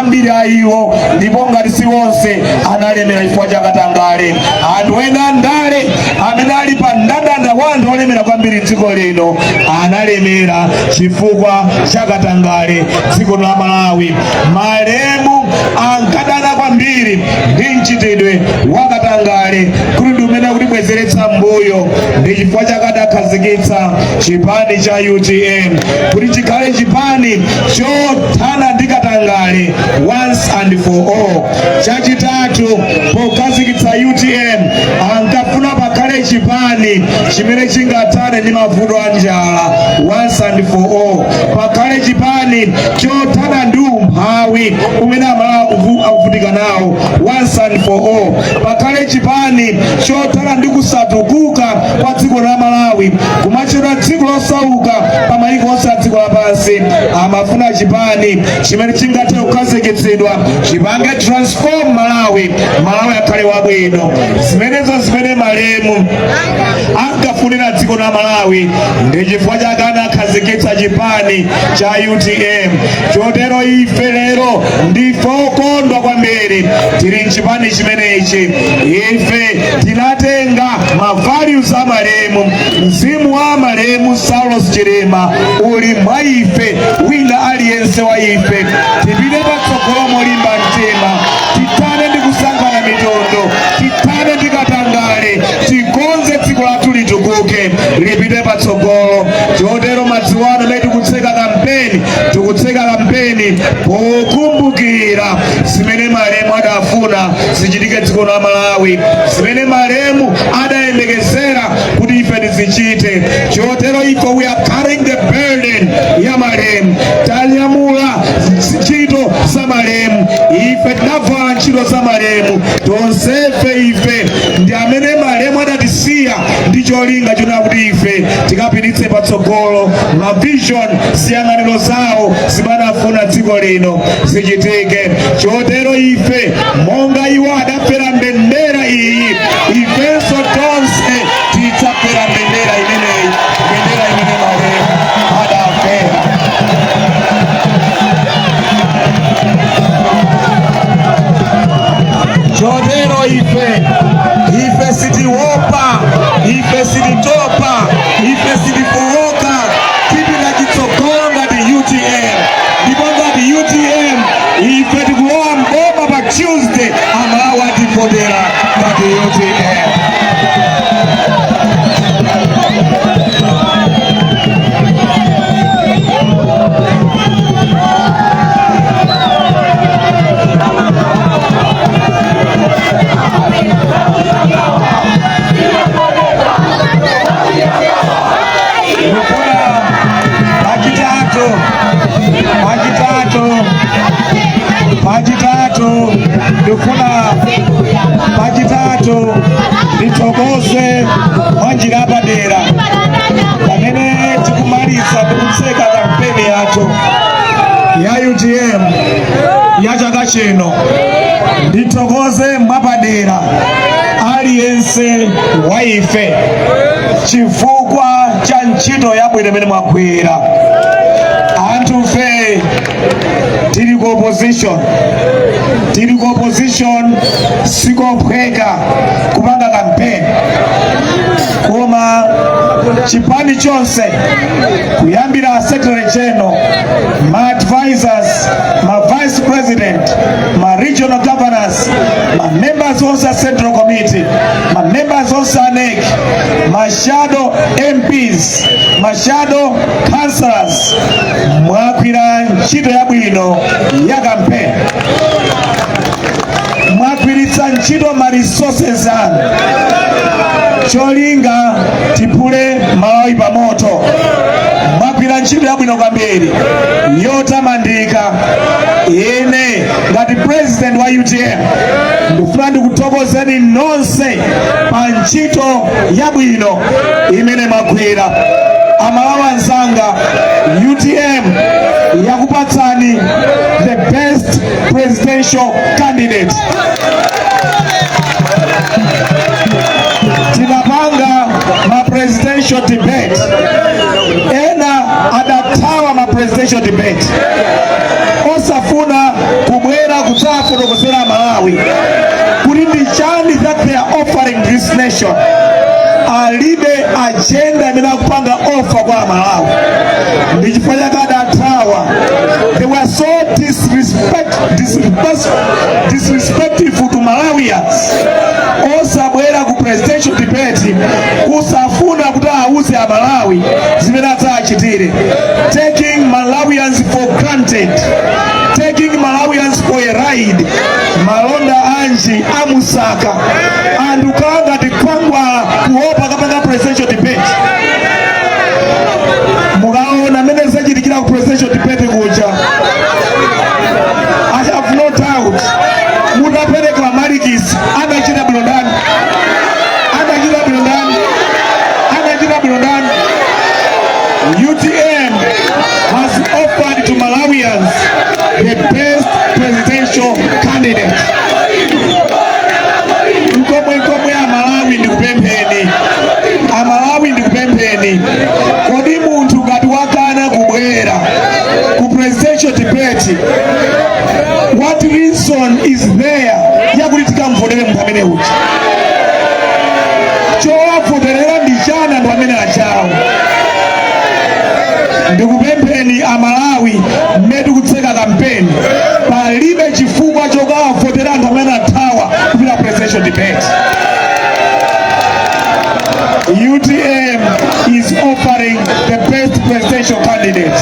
Ambiri a iwo, ndipo ngati si onse, analemera chifukwa cha katangale. Anthu ena ndale amene ali pa mndandanda wa anthu olemera kwambiri dziko lino analemera chifukwa cha katangale dziko la Malawi. Malemu ankadana kwambiri ndi mchitidwe wa katangale kuti ndi umene akutibwezeretsa mbuyo. Ndi chifukwa chake adakhazikitsa chipani cha UTM kuti chikhale chipani chothana ndi katangale once and for all. Chachitatu, pokhazikitsa UTM ankafuna pakhale chipani chimene chingathane ndi mavuto a njala once and for all, pakhale chipani chothana ndi umphawi umene Amalawi akuvutika nawo once and for all, pakhale chipani chothana ndi kusatukuka kwa dziko la Malawi, kumachedwa dziko losauka pa mayiko onse a dziko lapansi. Amafuna chipani chimene chingathe kukhazikitsidwa, chipange transform Malawi, Malawi akhale wabwino. Zimenezo zimene malemu ankafunira dziko la Malawi, ndi chifukwa chake anakhazikitsa chipani cha UTM. Chotero ife lero ndife okondwa kwambiri tili mchipani chimenechi. Ife tinatenga ma values a malemu. Mzimu wa malemu Saulos Chilima uli mwa ife, wina aliyense wa ife. Tipite patsogolo molimba mtima, tithane ndi kusankhana mitundu, tithane ndi katangale, tikonze dziko lathu litukuke, lipite patsogolo. Chotero madzulo ano amene tikutseka kampeni, tikuti Tikutseka kampeni pokumbukira zimene malemu adafuna zichitike dziko la Malawi, zimene malemu adayembekezera kuti ife tizichite. Chotero ife we are carrying the burden ya malemu. Tanyamula ntchito za malemu. Ife tinavala ntchito za malemu tonsefe. Ife ndi amene malemu adatisiya ndi cholinga chona kuti ife tikapititse patsogolo ma vision, ziyang'aniro zawo zimene afuna dziko lino zichitike. Chotero ife, monga iwo adafera mbendera iyi, ifenso tonse tidzafera mbendera imeneyi, mbendera imene malemu adafera. Chotero ife sitiopa, ife sititopa, ife sitifowoka. Tipita chitsogolo ngati UTM, ndipo ngati UTM ife tikulowa mboma pa Tuesday. Amalawi ativotera ngati UTM. Ndikufuna pachitatu, ndikufuna pachitatu ndithokoze mwanjira yapadera pamene tikumaliza ndikutseka kampeni yathu ya UTM ya chaka chino. Ndithokoze mwapadera aliyense wa ife chifukwa cha ntchito yabwino imene mwagwira. Anthufe tili ku opposition, tili ku opposition, sikophweka kupanga campaign, koma chipani chonse kuyambira secretary general, ma advisors, ma vice president, ma regional governors, ma members onse a central committee, ma members onse a NEC, ma shadow MPs, ma shadow councillors, mwagwira ntchito yabwino ya campaign. Mwagwiritsa ntchito ma resources anu cholinga tiphule Malawi pa moto. Mwagwira ntchito yabwino kwambiri yotamandika. Ine ngati president wa UTM ndikufuna ndikuthokozeni nonse pa ntchito yabwino imene mwagwira. Amalawi anzanga, UTM yakupatsani the best presidential candidate. Tinapanga ma presidential debate, ena adathawa ma presidential debate osafuna kubwera kudzafotokozera Malawi kuti ndi chani that they are offering this nation. Alibe agenda imene akupanga offer kwa Amalawi, ndi chifukwa chake adathawa. They were so disrespectful to Malawians, osabwera ku presidential debate, kusafuna kuti auze Amalawi zimene adzachitire, taking Malawians for granted, taking Malawians for a ride. Malonda anji amusaka anthu khala ngati khwangwala kuopa kapanga presidential debate. Mukaona mmene zachitikira ku presidential debate kuja, I have no doubt mutapereka malikisi, anachita bwino ndani? Anachita bwino ndani? Anachita bwino ndani? UTM has offered to Malawians the best presidential candidate. Nkomwe nkomwe, Amalawi ndikupempheni, Amalawi ndikupempheni, kodi munthu ngati wakana kubwera ku presidential debate, what reason is there yakuti tikamvotere munthu amene uja? Chowavoterera ndi chani anthu amene ajawo? Ndikupempheni Amalawi, mmene tikutseka kampeni, palibe chifukwa chokawavotera anthu amene athawa kupita presidential debate. UTM is offering the best presidential candidate.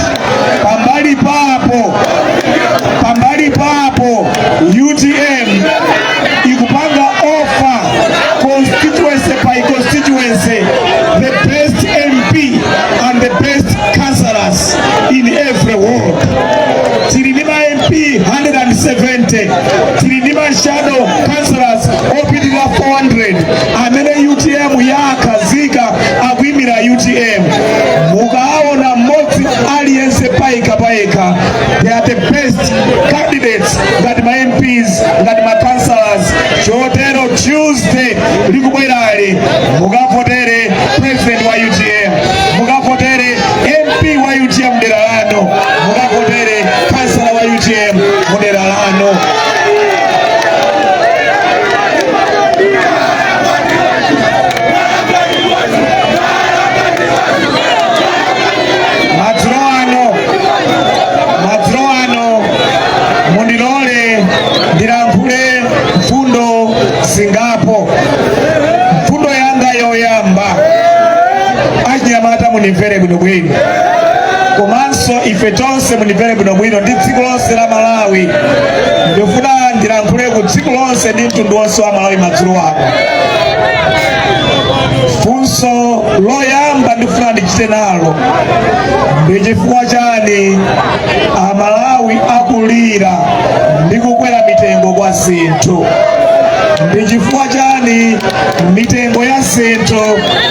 Pambali pa ward. Tili ndi ma MP 170, tili ndi ma shadow councillors opitirira 400 amene UTM yakhazika akuyimira UTM. Mukaona mmodzi aliyense payekha payekha, they are the best candidates ngati ma MPs, ngati ma councillors. Chotero Tuesday likubwerali mukavotere president wa UTM, mukavotere MP wa UTM mdera lanu, mukavotere kansala wa UTM mudera lanu. Madzulo ano mundilole ndilankhule mfundo zingapo. Mfundo yanga yoyamba, achinyamata munimvere bwinobwino, komanso ife tonse munimvere bwinobwino ndi dziko lonse la Malawi. Ndifuna ndilankhule ku dziko lonse ndi mtundu wonse wa Malawi madzulo ano. Funso loyamba ndifuna ndichite nalo ndi chifukwa chani Amalawi akulira ndi kukwera mitengo kwa zinthu? Ndi chifukwa chani mitengo ya zinthu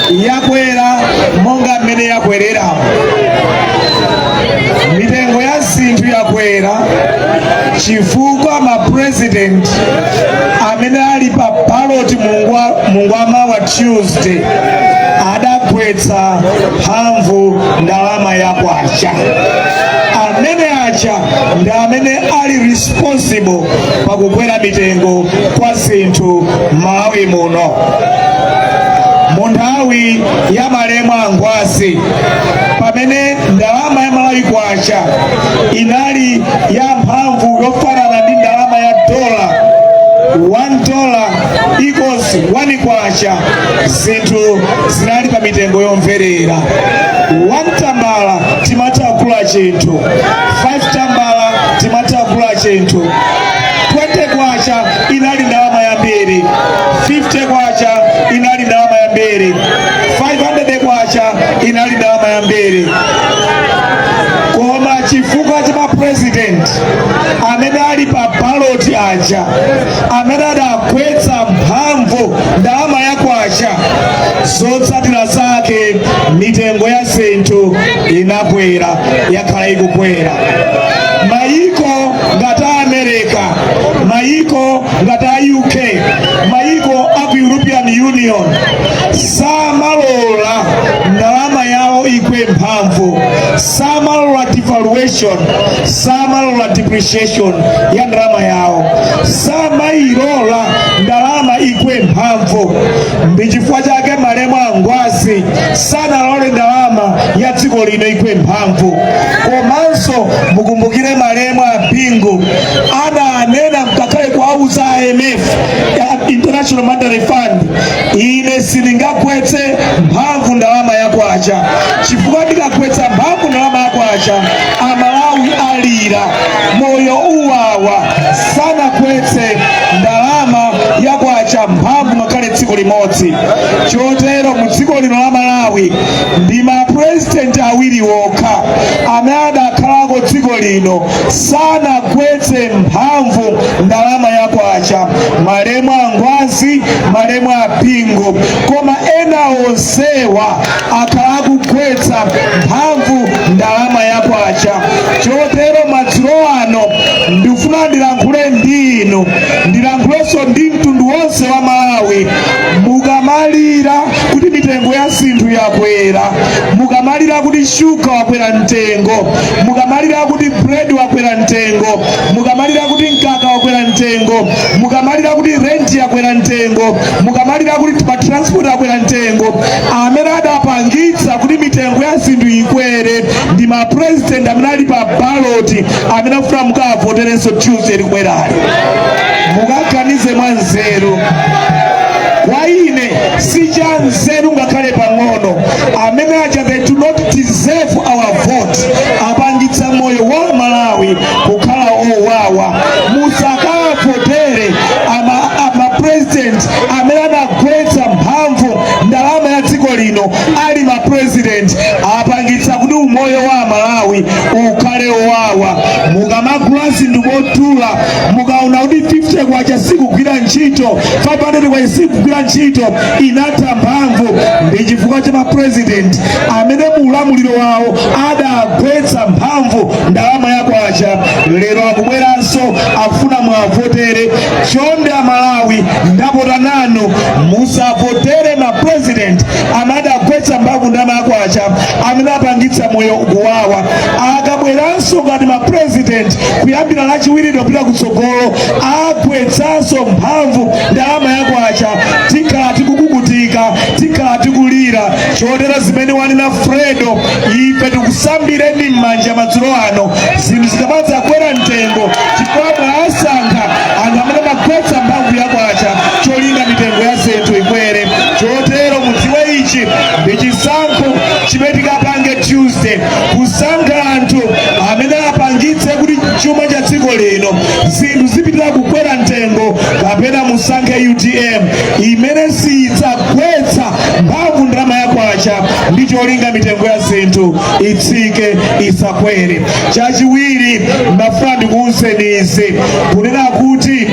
yakwera monga mmene yakwerera? Mitengo ya zinthu yakwera chifukwa ma president amene ali pa ballot mulungu wamawa Tuesday adagwetsa mphamvu ndalama ya kwacha. Amene aja ndi amene ali responsible pakukwera mitengo kwa zinthu m'Malawi muno. Mu nthawi ya malemu a Ngwazi, pamene ndalama ya Malawi kwacha inali ya mphamvu yofanana ndi ndalama ya dola, $1 equals 1 kwacha, zinthu zinali pa mitengo yomverera. 1 tambala timatha kugula chinthu, 5 tambala timatha kugula chinthu, 20 kwacha inali ndalama yambiri, 50 kwacha inali ndalama yambiri, 500 kwacha inali ndalama yambiri. Koma chifukwa cha mapresident amene ali pa ballot aja, amene adagwetsa mphamvu ndalama ya kwacha, zotsatira zake mitengo ya zinthu inakwera, yakhala ikukwera. Mayiko ngati a America, mayiko ngati a UK, mayiko a ku European Union samalola ndalama yawo igwe mphamvu, samalola devaluation, samalola depreciation ya ndalama yawo, samayilola ndalama igwe mphamvu. Ndi chifukwa chake malemu a Ngwazi sanalole ndalama ya dziko lino igwe mphamvu. Komanso mukumbukire malemu a Bingu adanena ngakhale kuwauza IMF, International Monetary Fund, ine sindingagwetse mphamvu ndalama ya kwacha, chifukwa ndikagwetsa mphamvu ndalama ya kwacha Amalawi alira, moyo uwawa. Sanagwetse ndalama ya kwacha mphamvu ngakhale tsiku limodzi. Chotero mu dziko lino la Malawi ndi mapresident awiri wokha amene adakhalako dziko lino sanagwetse mphamvu ndalama ya kwacha, malemu a Ngwazi, malemu a Bingu. Koma ena onsewa akhala akugwetsa mphamvu ndalama ya kwacha. Chotero madzulo ano ndikufuna ndilankhule ndi inu, ndilankhulenso ndi mtundu wonse wa Malawi. Mukamalira kuti mitengo ya zinthu yakwera, mukamalira kuti shuga wakwera mtengo, mukamalira kuti bread wakwera mtengo, mukamalira kuti mkaka wakwera mtengo, mukamalira kuti rent yakwera mtengo, mukamalira kuti ma transport akwera mtengo, amene adapangitsa kuti mitengo ya zinthu ikwere ndi ma president amene ali pa ballot, amene akufuna mukavoterenso Tuesday likubwerali. Mukaganize mwa nzeru. Kwa ine si cha nzeru ngakhale pang'ono. Amene aja, they do not deserve our vote. Apangitsa moyo wa Malawi kukhala owawa. Musakavotere ama president amene anagwetsa mphamvu ndalama ya dziko lino ali ma president. Apangitsa kuti umoyo wa Malawi Malawi ukhale owawa. Mukamagula zinthu modula, mukaona kuti 50 kwacha sikugwira ntchito, 500 kwacha sikugwira ntchito, inatha mphamvu, ndi chifukwa cha mapresident amene muulamuliro wawo adagwetsa mphamvu ndalama ya kwacha. Lero akubweranso, akufuna mwavotere. Chonde Amalawi, ndapota nanu, musavotere mapresident amene adagwetsa mphamvu ndalama ya kwacha, amene apangitsa moyo kuwawa. Akabweranso ngati mapresident kuyambira Lachiwiri kupita kutsogolo, agwetsanso mphamvu ndalama ya kwacha, tikhala tikukukutika, tikhala tikulira. Chotero zimene wanena Fredo, ife tikusambireni m'manja madzulo ano. Zinthu zikamadza kwera mtengo chifukwa mwasankha anthu amene amagwetsa mphamvu ya kwacha cholinga mitengo ya zinthu ikwere. Chotero mudziwe ichi ndi chisankho chimene tikapange Tuesday, kusankha anthu amene apangitse kuti chuma cha dziko lino, zinthu zipitira kukwera mtengo, kapena musankhe UTM imene sidzagwetsa mphamvu ndalama ya kwacha ndi cholinga mitengo ya zinthu itsike, isakwere. Chachiwiri, ndafuna ndikuwuzeni izi, kunena kuti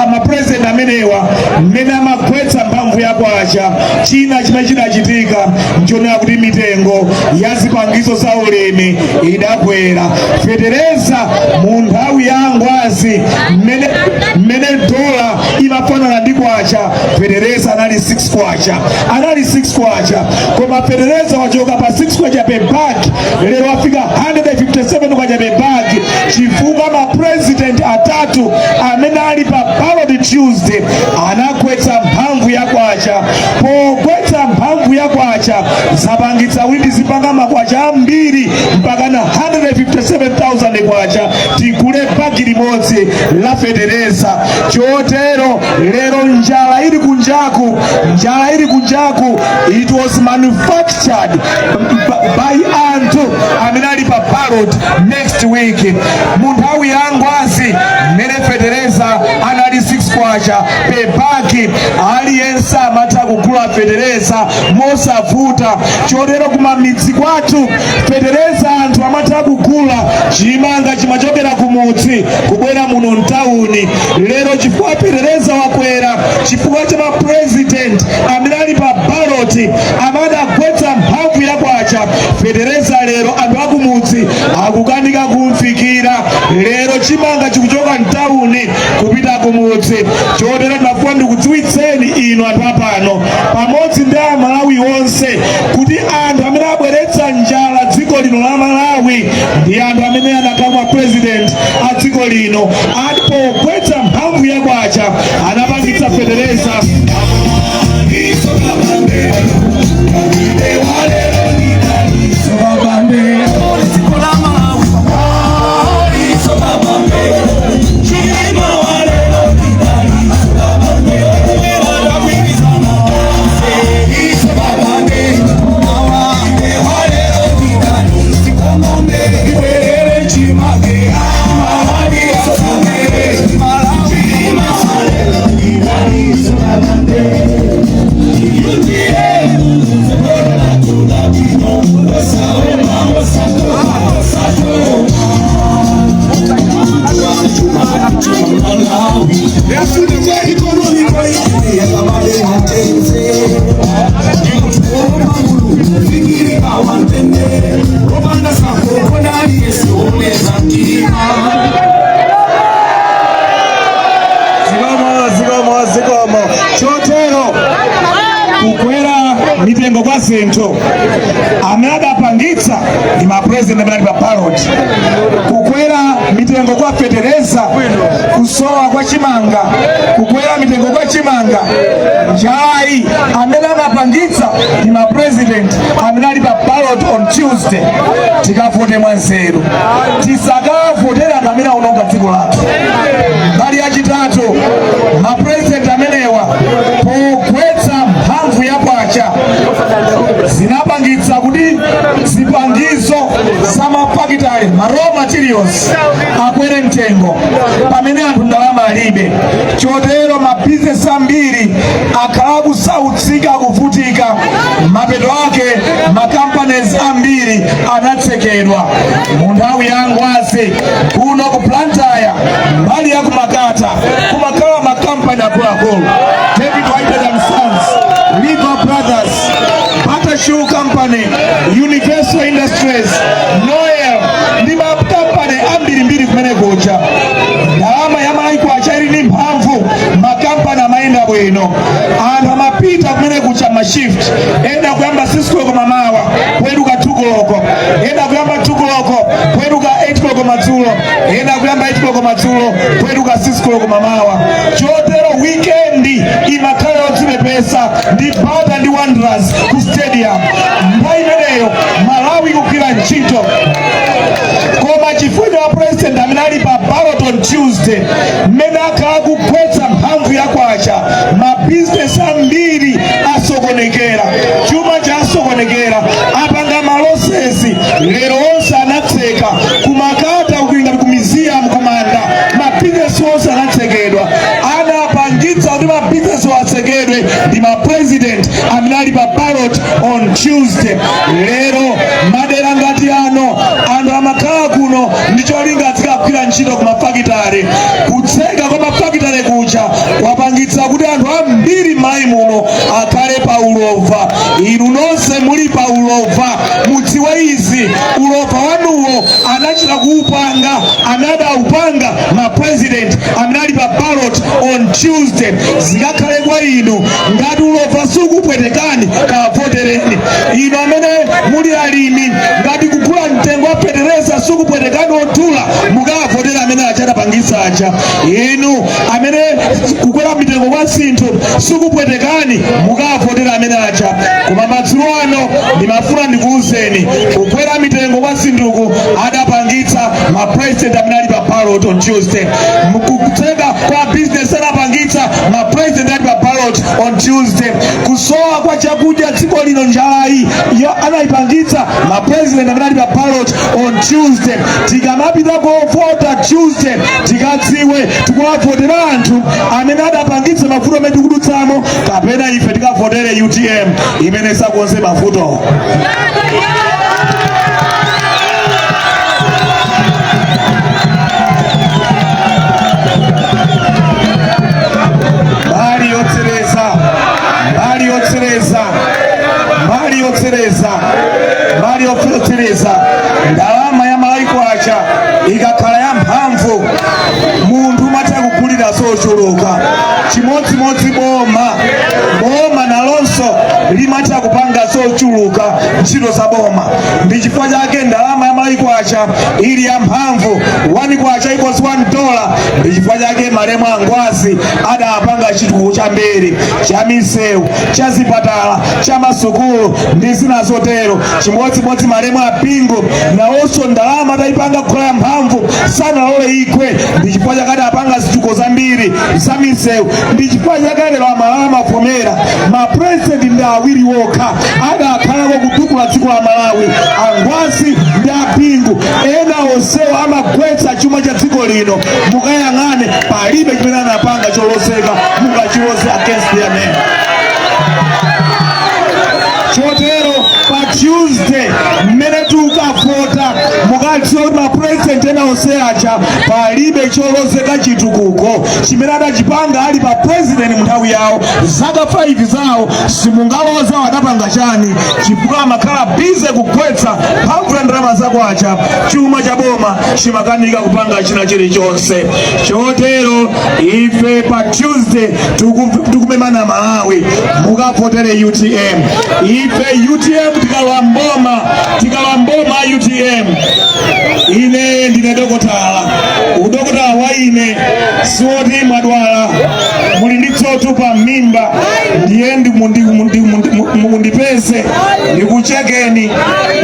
amapresident amenewa mmene amagwetsa mphamvu ya kwacha, china chimene chinachitika nchonena kuti mitengo ya zipangizo za ulimi idakwera. Fetereza mu nthawi ya Ngwazi, mmene dola imafanana ndi kwacha, fetereza anali 6 kwacha, anali 6 kwacha. Koma fetereza wachoka pa 6 kwacha per bag, lero wafika 157 kwacha per bag, chifukwa mapresident atatu amene ali pa ballot Tuesday anagwetsa mphamvu ya kwacha. Pogwetsa mphamvu ya kwacha zapangitsa kuti tizipanga makwacha ambiri, mpaka na 157,000 kwacha tigule bagi limodzi la fetereza. Chotero lero njala ili kunjaku, njala ili kunjaku, it was manufactured by anthu amene ali pa ballot next week. Mu nthawi ya Ngwazi, mmene fetereza anali 6 kwacha per bag, aliyense amatha kugula fetereza mosavuta. Chotero kumamidzi kwathu fetereza anthu amatha kugula, chimanga chimachokera kumudzi kubwera muno mtawuni. Lero chifukwa fetereza wakwera chifukwa cha mapresident amene ali pa ballot amene agwetsa mphamvu ya kwacha, fetereza lero anthu akumudzi akukanika kumfikira. Lero chimanga chikuchoka mtawuni kupita kumudzi. Chotero ndimafuna ndikudziwitseni inu anthu apano pamodzi ndi Amalawi onse kuti anthu amene abweretsa njala dziko lino la Malawi ndi anthu amene anakhala president a dziko lino. Pogwetsa mphamvu ya kwacha anapangitsa fetereza. Zikomo, zikomo, zikomo. Chotero kukwera mitengo kwa zinthu, amene adapangitsa ndi mapresident amene ali pa ballot. Kukwera mitengo kwa fetereza, kusowa kwa chimanga, kukwera mitengo kwa chimanga, njalayi, amene anapangitsa ndi mapresident amene ali pa ballot on Tuesday. Tikavote mwanzeru, tisakavotera anthu amene aononga dziko lathu. Mbali yachitatu, mapresident amenewa pogwetsa mphamvu ya kwacha zinapangitsa kuti zipangizo za mafakitale Abale, ma raw materials akwere mtengo pamene anthu ndalama alibe. Chotero mabizinesi ambiri akhala akusautsika, akuvutika. Mapeto ake ma companies ambiri anatsekedwa. Mu nthawi ya Ngwazi kuno ku Blantyre, mbali ya kumakata, kumakhala makampani akuluakulu: David Whitehead and Sons, Lever Brothers, Bata Shoe Company, Universal Industries, Noel ndi makampani ambirimbiri kumene kuja. Ndalama ya Malawi kwacha ili ndi mphamvu, makampani amayenda bwino. Anthu amapita kumene kucha ma shift, ena kuyamba 6 koloko mamawa kuweruka 2 koloko, ena kuyamba 2 koloko kuweruka 8 koloko madzulo, ena kuyamba 8 koloko madzulo kuweruka 6 koloko mamawa. Chotero weekend imakhala yodzipepesa ndi Bata ndi Wanderers ku stadium. Nthawi imeneyo Malawi kugwira ntchito. Koma chifukwa wa president amene ali pa ballot on Tuesday, mmene akhala kugwetsa mphamvu ya kwacha, mabizinesi ambiri asokonekera, chuma chasokonekera, apanga ma losses. Lero onse anatseka kumakata, kulinga ku museum, kumanda, mabizinesi onse anatsekedwa. Anapangitsa kuti mabizinesi atsekedwe ndi ma president amene ali pa ballot on Tuesday. Lero madera ngati ano, anthu amakhala kuno ndi cholinga azikagwira ntchito ku mafakitale. Kutseka kwa mafakitale kuja kwapangitsa kuti anthu ambiri m'Malawi muno akhale pa ulova. Inu nonse muli pa ulova, mudziwe izi: ulova wanuwo anachita kuupanga, anadaupanga ma president amene ali pa ballot on Tuesday. Zikakhale kwa inu, ngati ulova sukupwetekani, kavotereni. Inu amene muli alimi, ngati kugula mtengo wa fetereza sukupwetekani odula, mukavotera amene achatapangisa aja. Inu amene kukwera mitengo kwa zinthu sukupwetekani, mukavotera amene aja. Koma madzulo ano ndimafuna ndikuwuzeni, kukwera mitengo kwa zinthuku adapangitsa ma president amene ali pa ballot on Tuesday. Kutseka kwa business adapangitsa ma president ali pa ballot on Tuesday. Kusowa kwa chakudya dziko lino, njalayi anayipangitsa ma president amene ali pa ballot on Tuesday. Tikamapita kovota Tuesday, tikadziwe tikuwavotera anthu amene adapangitsa mavuto amene tikudutsamo, kapena ife tikavotere UTM imene sakonze mavuto. Mbali yotsereza, mbali yotsereza, mbali yotsereza, mbali yotsereza, ndalama ya Malawi kwacha ikakhala ya mphamvu, munthu umatha kugulira zochuluka. Chimodzimodzi boma, boma nalonso limatha kupanga zochuluka, ntchito za boma. Ndi chifukwa chake ndalama ya Malawi kwacha ili ya mphamvu, 1 kwacha equals 1 dollar. Ndi chifukwa chake malemu Angwazi adapanga chitukuko chambiri, cha misewu, cha zipatala, cha masukulu ndi zina zotero. Chimodzimodzi malemu Apingu nawonso, ndalama atayipanga kukhala ya mphamvu, sanalole igwe. Ndi chifukwa chake adapanga zitukuko zambiri za misewu. Ndi chifukwa chake lero Amalawi amavomera mapresident ndi awiri wokha adakhalako kutukula dziko la Malawi, Angwazi ndi Apingu. Ena onsewo amagwetsa chuma cha dziko lino. Mukayang'ane, palibe chimene anapanga cholozeka, mungachiloze against their name. Chotero pa Tuesday mmene tikavota, mukadziwa kuti mapresident ena onse aja palibe cholozeka chitukuko chimene adachipanga ali pa president mu nthawi yawo. Zaka 5 zawo simungaloza adapanga chani, chifukwa amakhala busy kugwetsa mphamvu ya ndalama zakwacha. Chuma cha boma chimakanika kupanga china chilichonse. Chotero ife pa Tuesday tikumemana Malawi, mukavotere UTM. Ife UTM tikalowa mboma, tikalowa mboma UTM, ine ndine dokotala. Udokotala wa ine siwoti mwadwala, muli ndi zotupa m'mimba, ndiye mundipeze ndikuchekeni,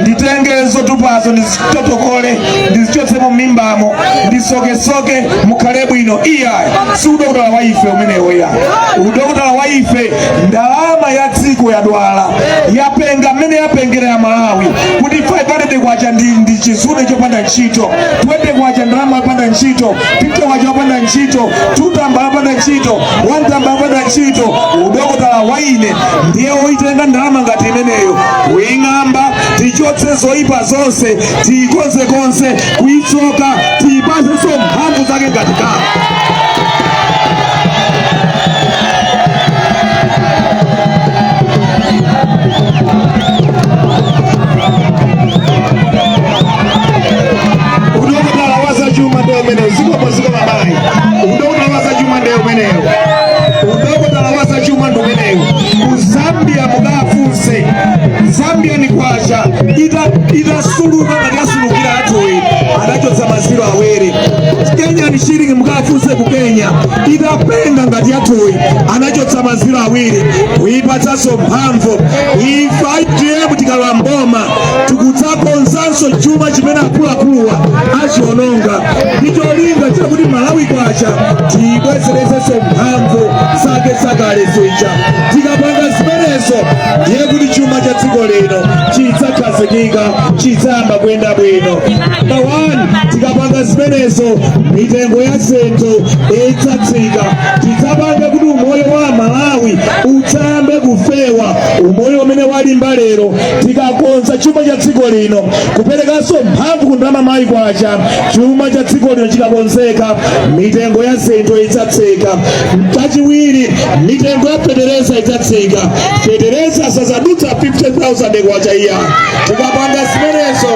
nditenge zotupazo, ndizitotokole, ndizichotse. Ndichotsemo m'mimbamo, ndisokesoke, mukhale bwino. Iyayi, si udokotala wa ife umenewo, iyayi. Udokotala wa ife, ndalama ya dziko yadwala, yapenga mmene yapengera ya Malawi, kuti 500 kwacha ndi chizude chopanda ntchito, 20 kwacha ndalama yopanda ntchito, 50 kwacha yopanda ntchito, 2 tambala yopanda ntchito, 1 tambala yopanda ntchito. Udokotala wa ine ndiye woitenga ndalama ngati imeneyo, kuying'amba, tichotse zoyipa zonse, tiyikonzekonze, kuyitsoka, tiyipasenso mphamvu zake ngati kale. Udokotala wa zachuma ndiye umenewo. Zikomo, zikomo mayi. Udokotala wa zachuma ndiye umenewo. Udokotala wa zachuma ndi umenewo. Ku Zambia mukafunse, Zambia ni kwacha itasuluka ngati yasulukira athuyi, adachotsa maziro awiri. Kenya ni shilingi, mukafunse ku Kenya, itapenga ngati yathuyi, anachotsa maziro awiri kuyipatsanso mphamvu. Ife UTM tikalowa mboma tikudzakonzanso chuma chimene akuluakuluwa achiononga, ndi cholinga chakuti Malawi kwacha tiyibwezerezenso mphamvu zake zakale zija. Tikapanga zimenezo ndiye kuti chuma cha dziko lino chidzakhazikika, chidzayamba kuyenda bwino. Number one, tikapanga zimenezo mitengo ya zinthu idzatsika, tidzapanga kuti umoyo wa Malawi udzayambe kufewa, umoyo umene walimba lero. Tikakonza chuma cha dziko lino, kuperekanso mphamvu ku ndalama Malawi kwacha, chuma cha dziko lino chikakonzeka, mitengo ya zinthu idzatsika. Chachiwiri, mitengo ya fetereza idzatsika, fetereza sazadutsa 50,000 kwacha iya. Tikapanga zimenezo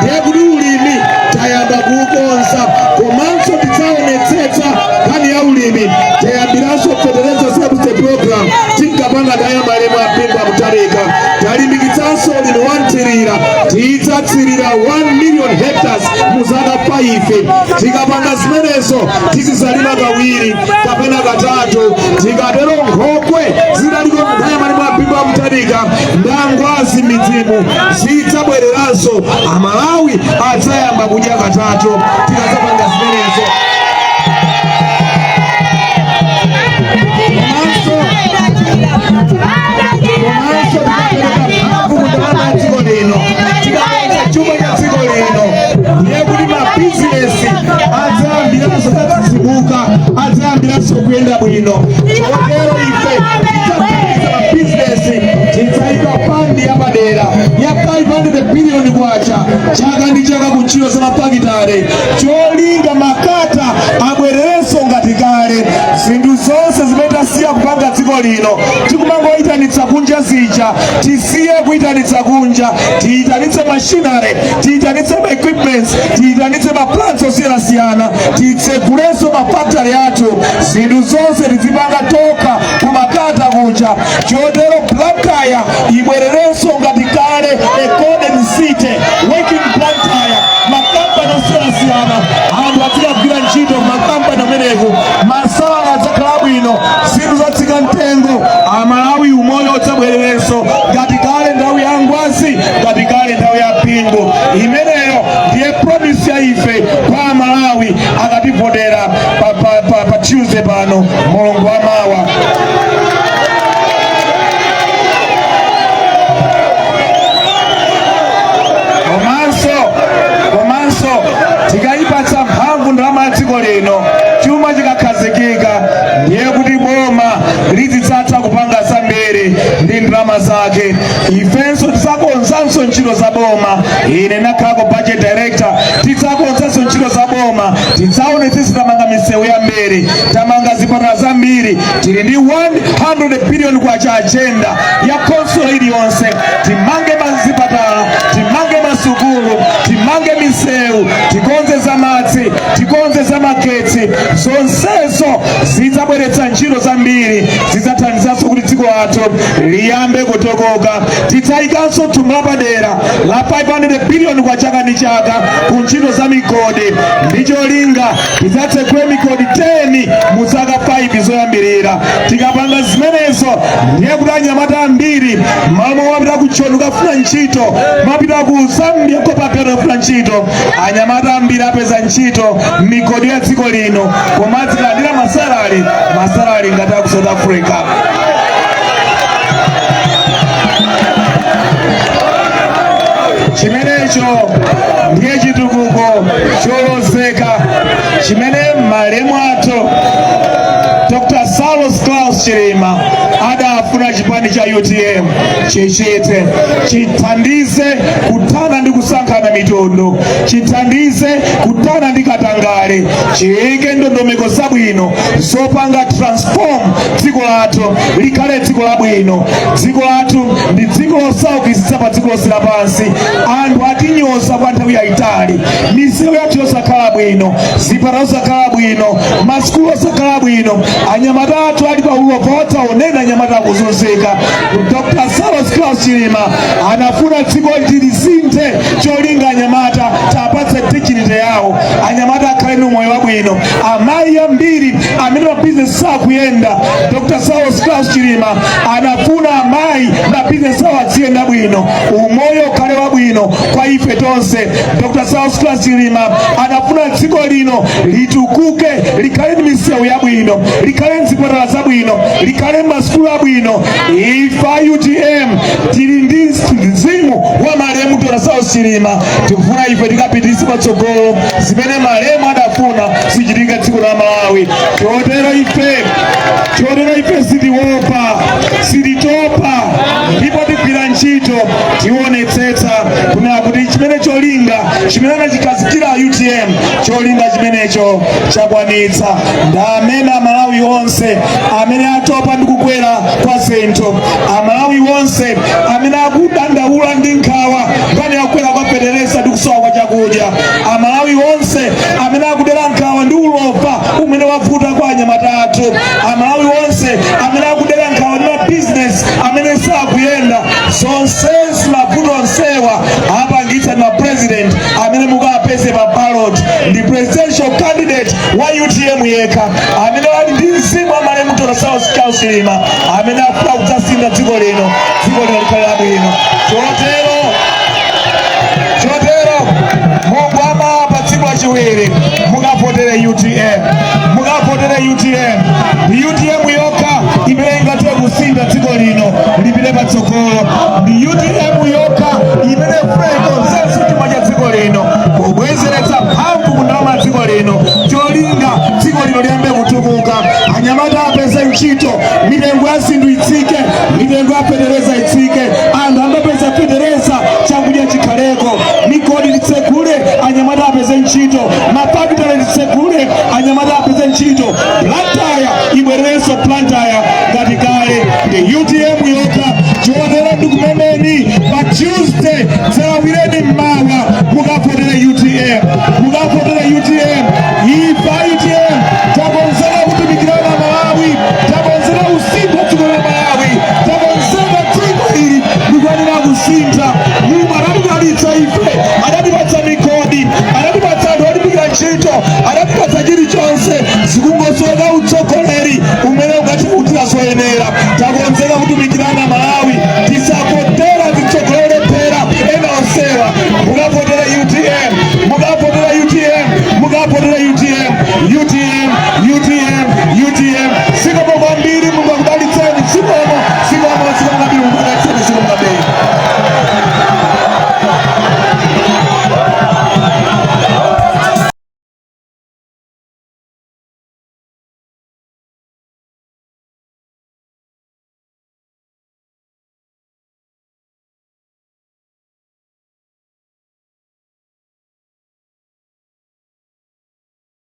ndiye kuti ulimi tayamba kuukonza, komanso tidzaonetsetsa nkhani ya ulimi, tayambiranso fetereza subsidy program tinkapanga nthawi ya malemu a Bingu wa Mutharika. Talimbikitsanso ulimi wa mthirira, tidzatsirira 1 million hectares mu zaka 5. Tikapanga zimenezo tizizalima kawiri kapena katatu. Tikatero nkhokwe zidaliko nthawi ya malemu a Bingu wa Mutharika ndi a Ngwazi midzimu zidzabwereranso, Amalawi adzayamba kudya katatu tikadzapanga zimenezo. Komanso tikapereka mphamvu ku ndalama ya dziko lino, tikakonza chuma cha dziko lino, ndiye kuti mabizinesi adzayambiranso kutsitsimuka, adzayambiranso kuyenda bwino. Chotero ife tidzapitiriza mabizinesi, tidzayika fund yapadera ya 500 billion kwacha chaka ndi chaka ku ntchito za mafakitale, cholinga makata abwererenso ngati kale. Zinthu zonse zimene tasiya kupanga dziko lino tikumangoyitanitsa kunja zija, tisiye kuyitanitsa kunja, tiyitanitse machinery, tiyitanitse ma equipments, tiyitanitse ma plants osiyanasiyana, titsegulenso mafactory athu, zinthu zonse tizipanga tokha kumakata kuja. Chotero Blantyre ibwererenso ngati kale, a golden city, working Blantyre, makampani osiyanasiyana, anthu adzikagwira ntchito makampani ameneku, masalala adzakhala bwino, zinthu zatsika mtengo, Amalawi umoyo udzabwererenso ngati kale nthawi ya Ngwazi, ngati kale nthawi ya Bingu. Imeneyo ndiye promise ya ife kwa Amalawi akativotera pa Tuesday pano, Mulungu wamawa. Komanso tikayipatsa mphamvu ndalama ya dziko lino, chuma chikakhazikika, ndiye kuti boma lizidzatha kupanga zambiri ndi ndalama zake. Ifenso tidzakonzanso ntchito za boma. Ine nakhalako budget director. Tidzakonzanso ntchito za boma, tidzaonetsetsa tamanga misewu yambiri, tamanga zipatala zambiri. Tili ndi 100 billion kwacha agenda ya khonsolo iliyonse, timange mazipatala, timange masukulu, timange misewu, tikonze za madzi, tikonze za magetsi. Zonsezo zidzabweretsa ntchito zambiri, zidzathandizanso kuti dziko lathu liyambe kutukuka. Tidzayikanso thumba lapadera la 500 billion kwa chaka ndi chaka ku ntchito za migodi, ndi cholinga tidzatsekule migodi 10 mu zaka 5 zoyambirira. Tikapanga zimenezo, ndiye kuti anyamata ambiri mmalo mopita ku Joni kukafuna ntchito, mapita ku Zambia Copperbelt kukafuna ntchito, anyamata ambiri apeza ntchito migodi ya dziko lino, koma azilandira masalari ngati aku South Africa. Chimenecho ndiye chitukuko cholozeka chimene malemu athu Dr. Saulos Klaus Chilima adafuna chipani cha UTM chichite, chithandize kuthana ndi kusankhana mitundu, chithandize kuthana ndi katangale, chiyike ndondomeko zabwino zopanga transform dziko lathu likhale dziko labwino. Dziko lathu ndi dziko losaukitsitsa pa dziko lonse lapansi. Anthu atinyoza kwa nthawi yayitali. Misewu yathu yosakhala bwino, zipatala zosakhala bwino, masukulu osakhala bwino, anyamata athu ali pa ulova wotsaonena, anyamata akuzunzika. Dr. Saulos Klaus Chilima anafuna dziko tilisinthe, cholinga anyamata tiwapatse dignity yawo, anyamata akhale ndi moyo wabwino. Amayi ambiri amene mabizinesi sakuyenda, Dr. Saulos Klaus Chilima anafuna amayi mabizinesi awo aziyenda bwino, umoyo ukhale wabwino kwa ife tonse. Dr. Saulos Klaus Chilima anafuna dziko lino litukuke, likhale ndi misewu yabwino, likhale ndi zipatala zabwino, likhale masukulu abwino. Ife a UTM tili ndi mzimu wa malemu Dr. Saulos Chilima. Tikufuna ife tikapitirize patsogolo zimene malemu adafuna zichitike dziko la Malawi. Chotero ife sitiopa, sititopa, ndipo tigwira ntchito. Tionetsetsa kunena kuti chimene cholinga chimene anachikhazikira UTM, cholinga chimenecho chakwanitsa. Ndi amene Amalawi onse amene atopa ndi kukwera kwa zinthu, Amalawi onse amene akudandaula ndi nkhawa nkhani yakukwera kwa fetereza ndi kusowa kwa chakudya, Amalawi onse amene akudera nkhawa ndi ulova umene wavuta kwa anyamata athu, Amalawi onse amene akudera nkhawa ndi mabizinesi amene sakuyenda, zonsezi mavuto onsewa apangitsa na president amene mukapeze pa ballot ndi presidential candidate wa UTM yekha amene ali ndi mzimu wa malemu Dr. Saulos Klaus Chilima, amene akufuna kudzasintha dziko lino, dziko lino likhale labwino. Chotero Mulungu amapa tsiku lachiwiri mukavotere UTM, mukavotere UTM. Ndi UTM yokha imene ingathe kusintha dziko lino lipite patsogolo. Ndi UTM yokha imene ifuna ikonzenso chuma cha dziko lino, kubwezeretsa mphamvu ku ndalama ya dziko lino, cholinga dziko lino liyambe kutukuka, anyamata apeze ntchito, mitengo ya zinthu itsike, mitengo ya fetereza itsike, anthu ambapeza fetereza, chakudya chikhaleko, migodi titsegule, anyamata apeze ntchito, mafakitale titsegule, anyamata apeze ntchito, Blantyre ibwererenso Blantyre ngati kale. Ndi UTM yokha. Chotero ndikumemeni pa Tuesday, dzalawireni mmawa, mukavotere UTM, mukavotere UTM. Ife a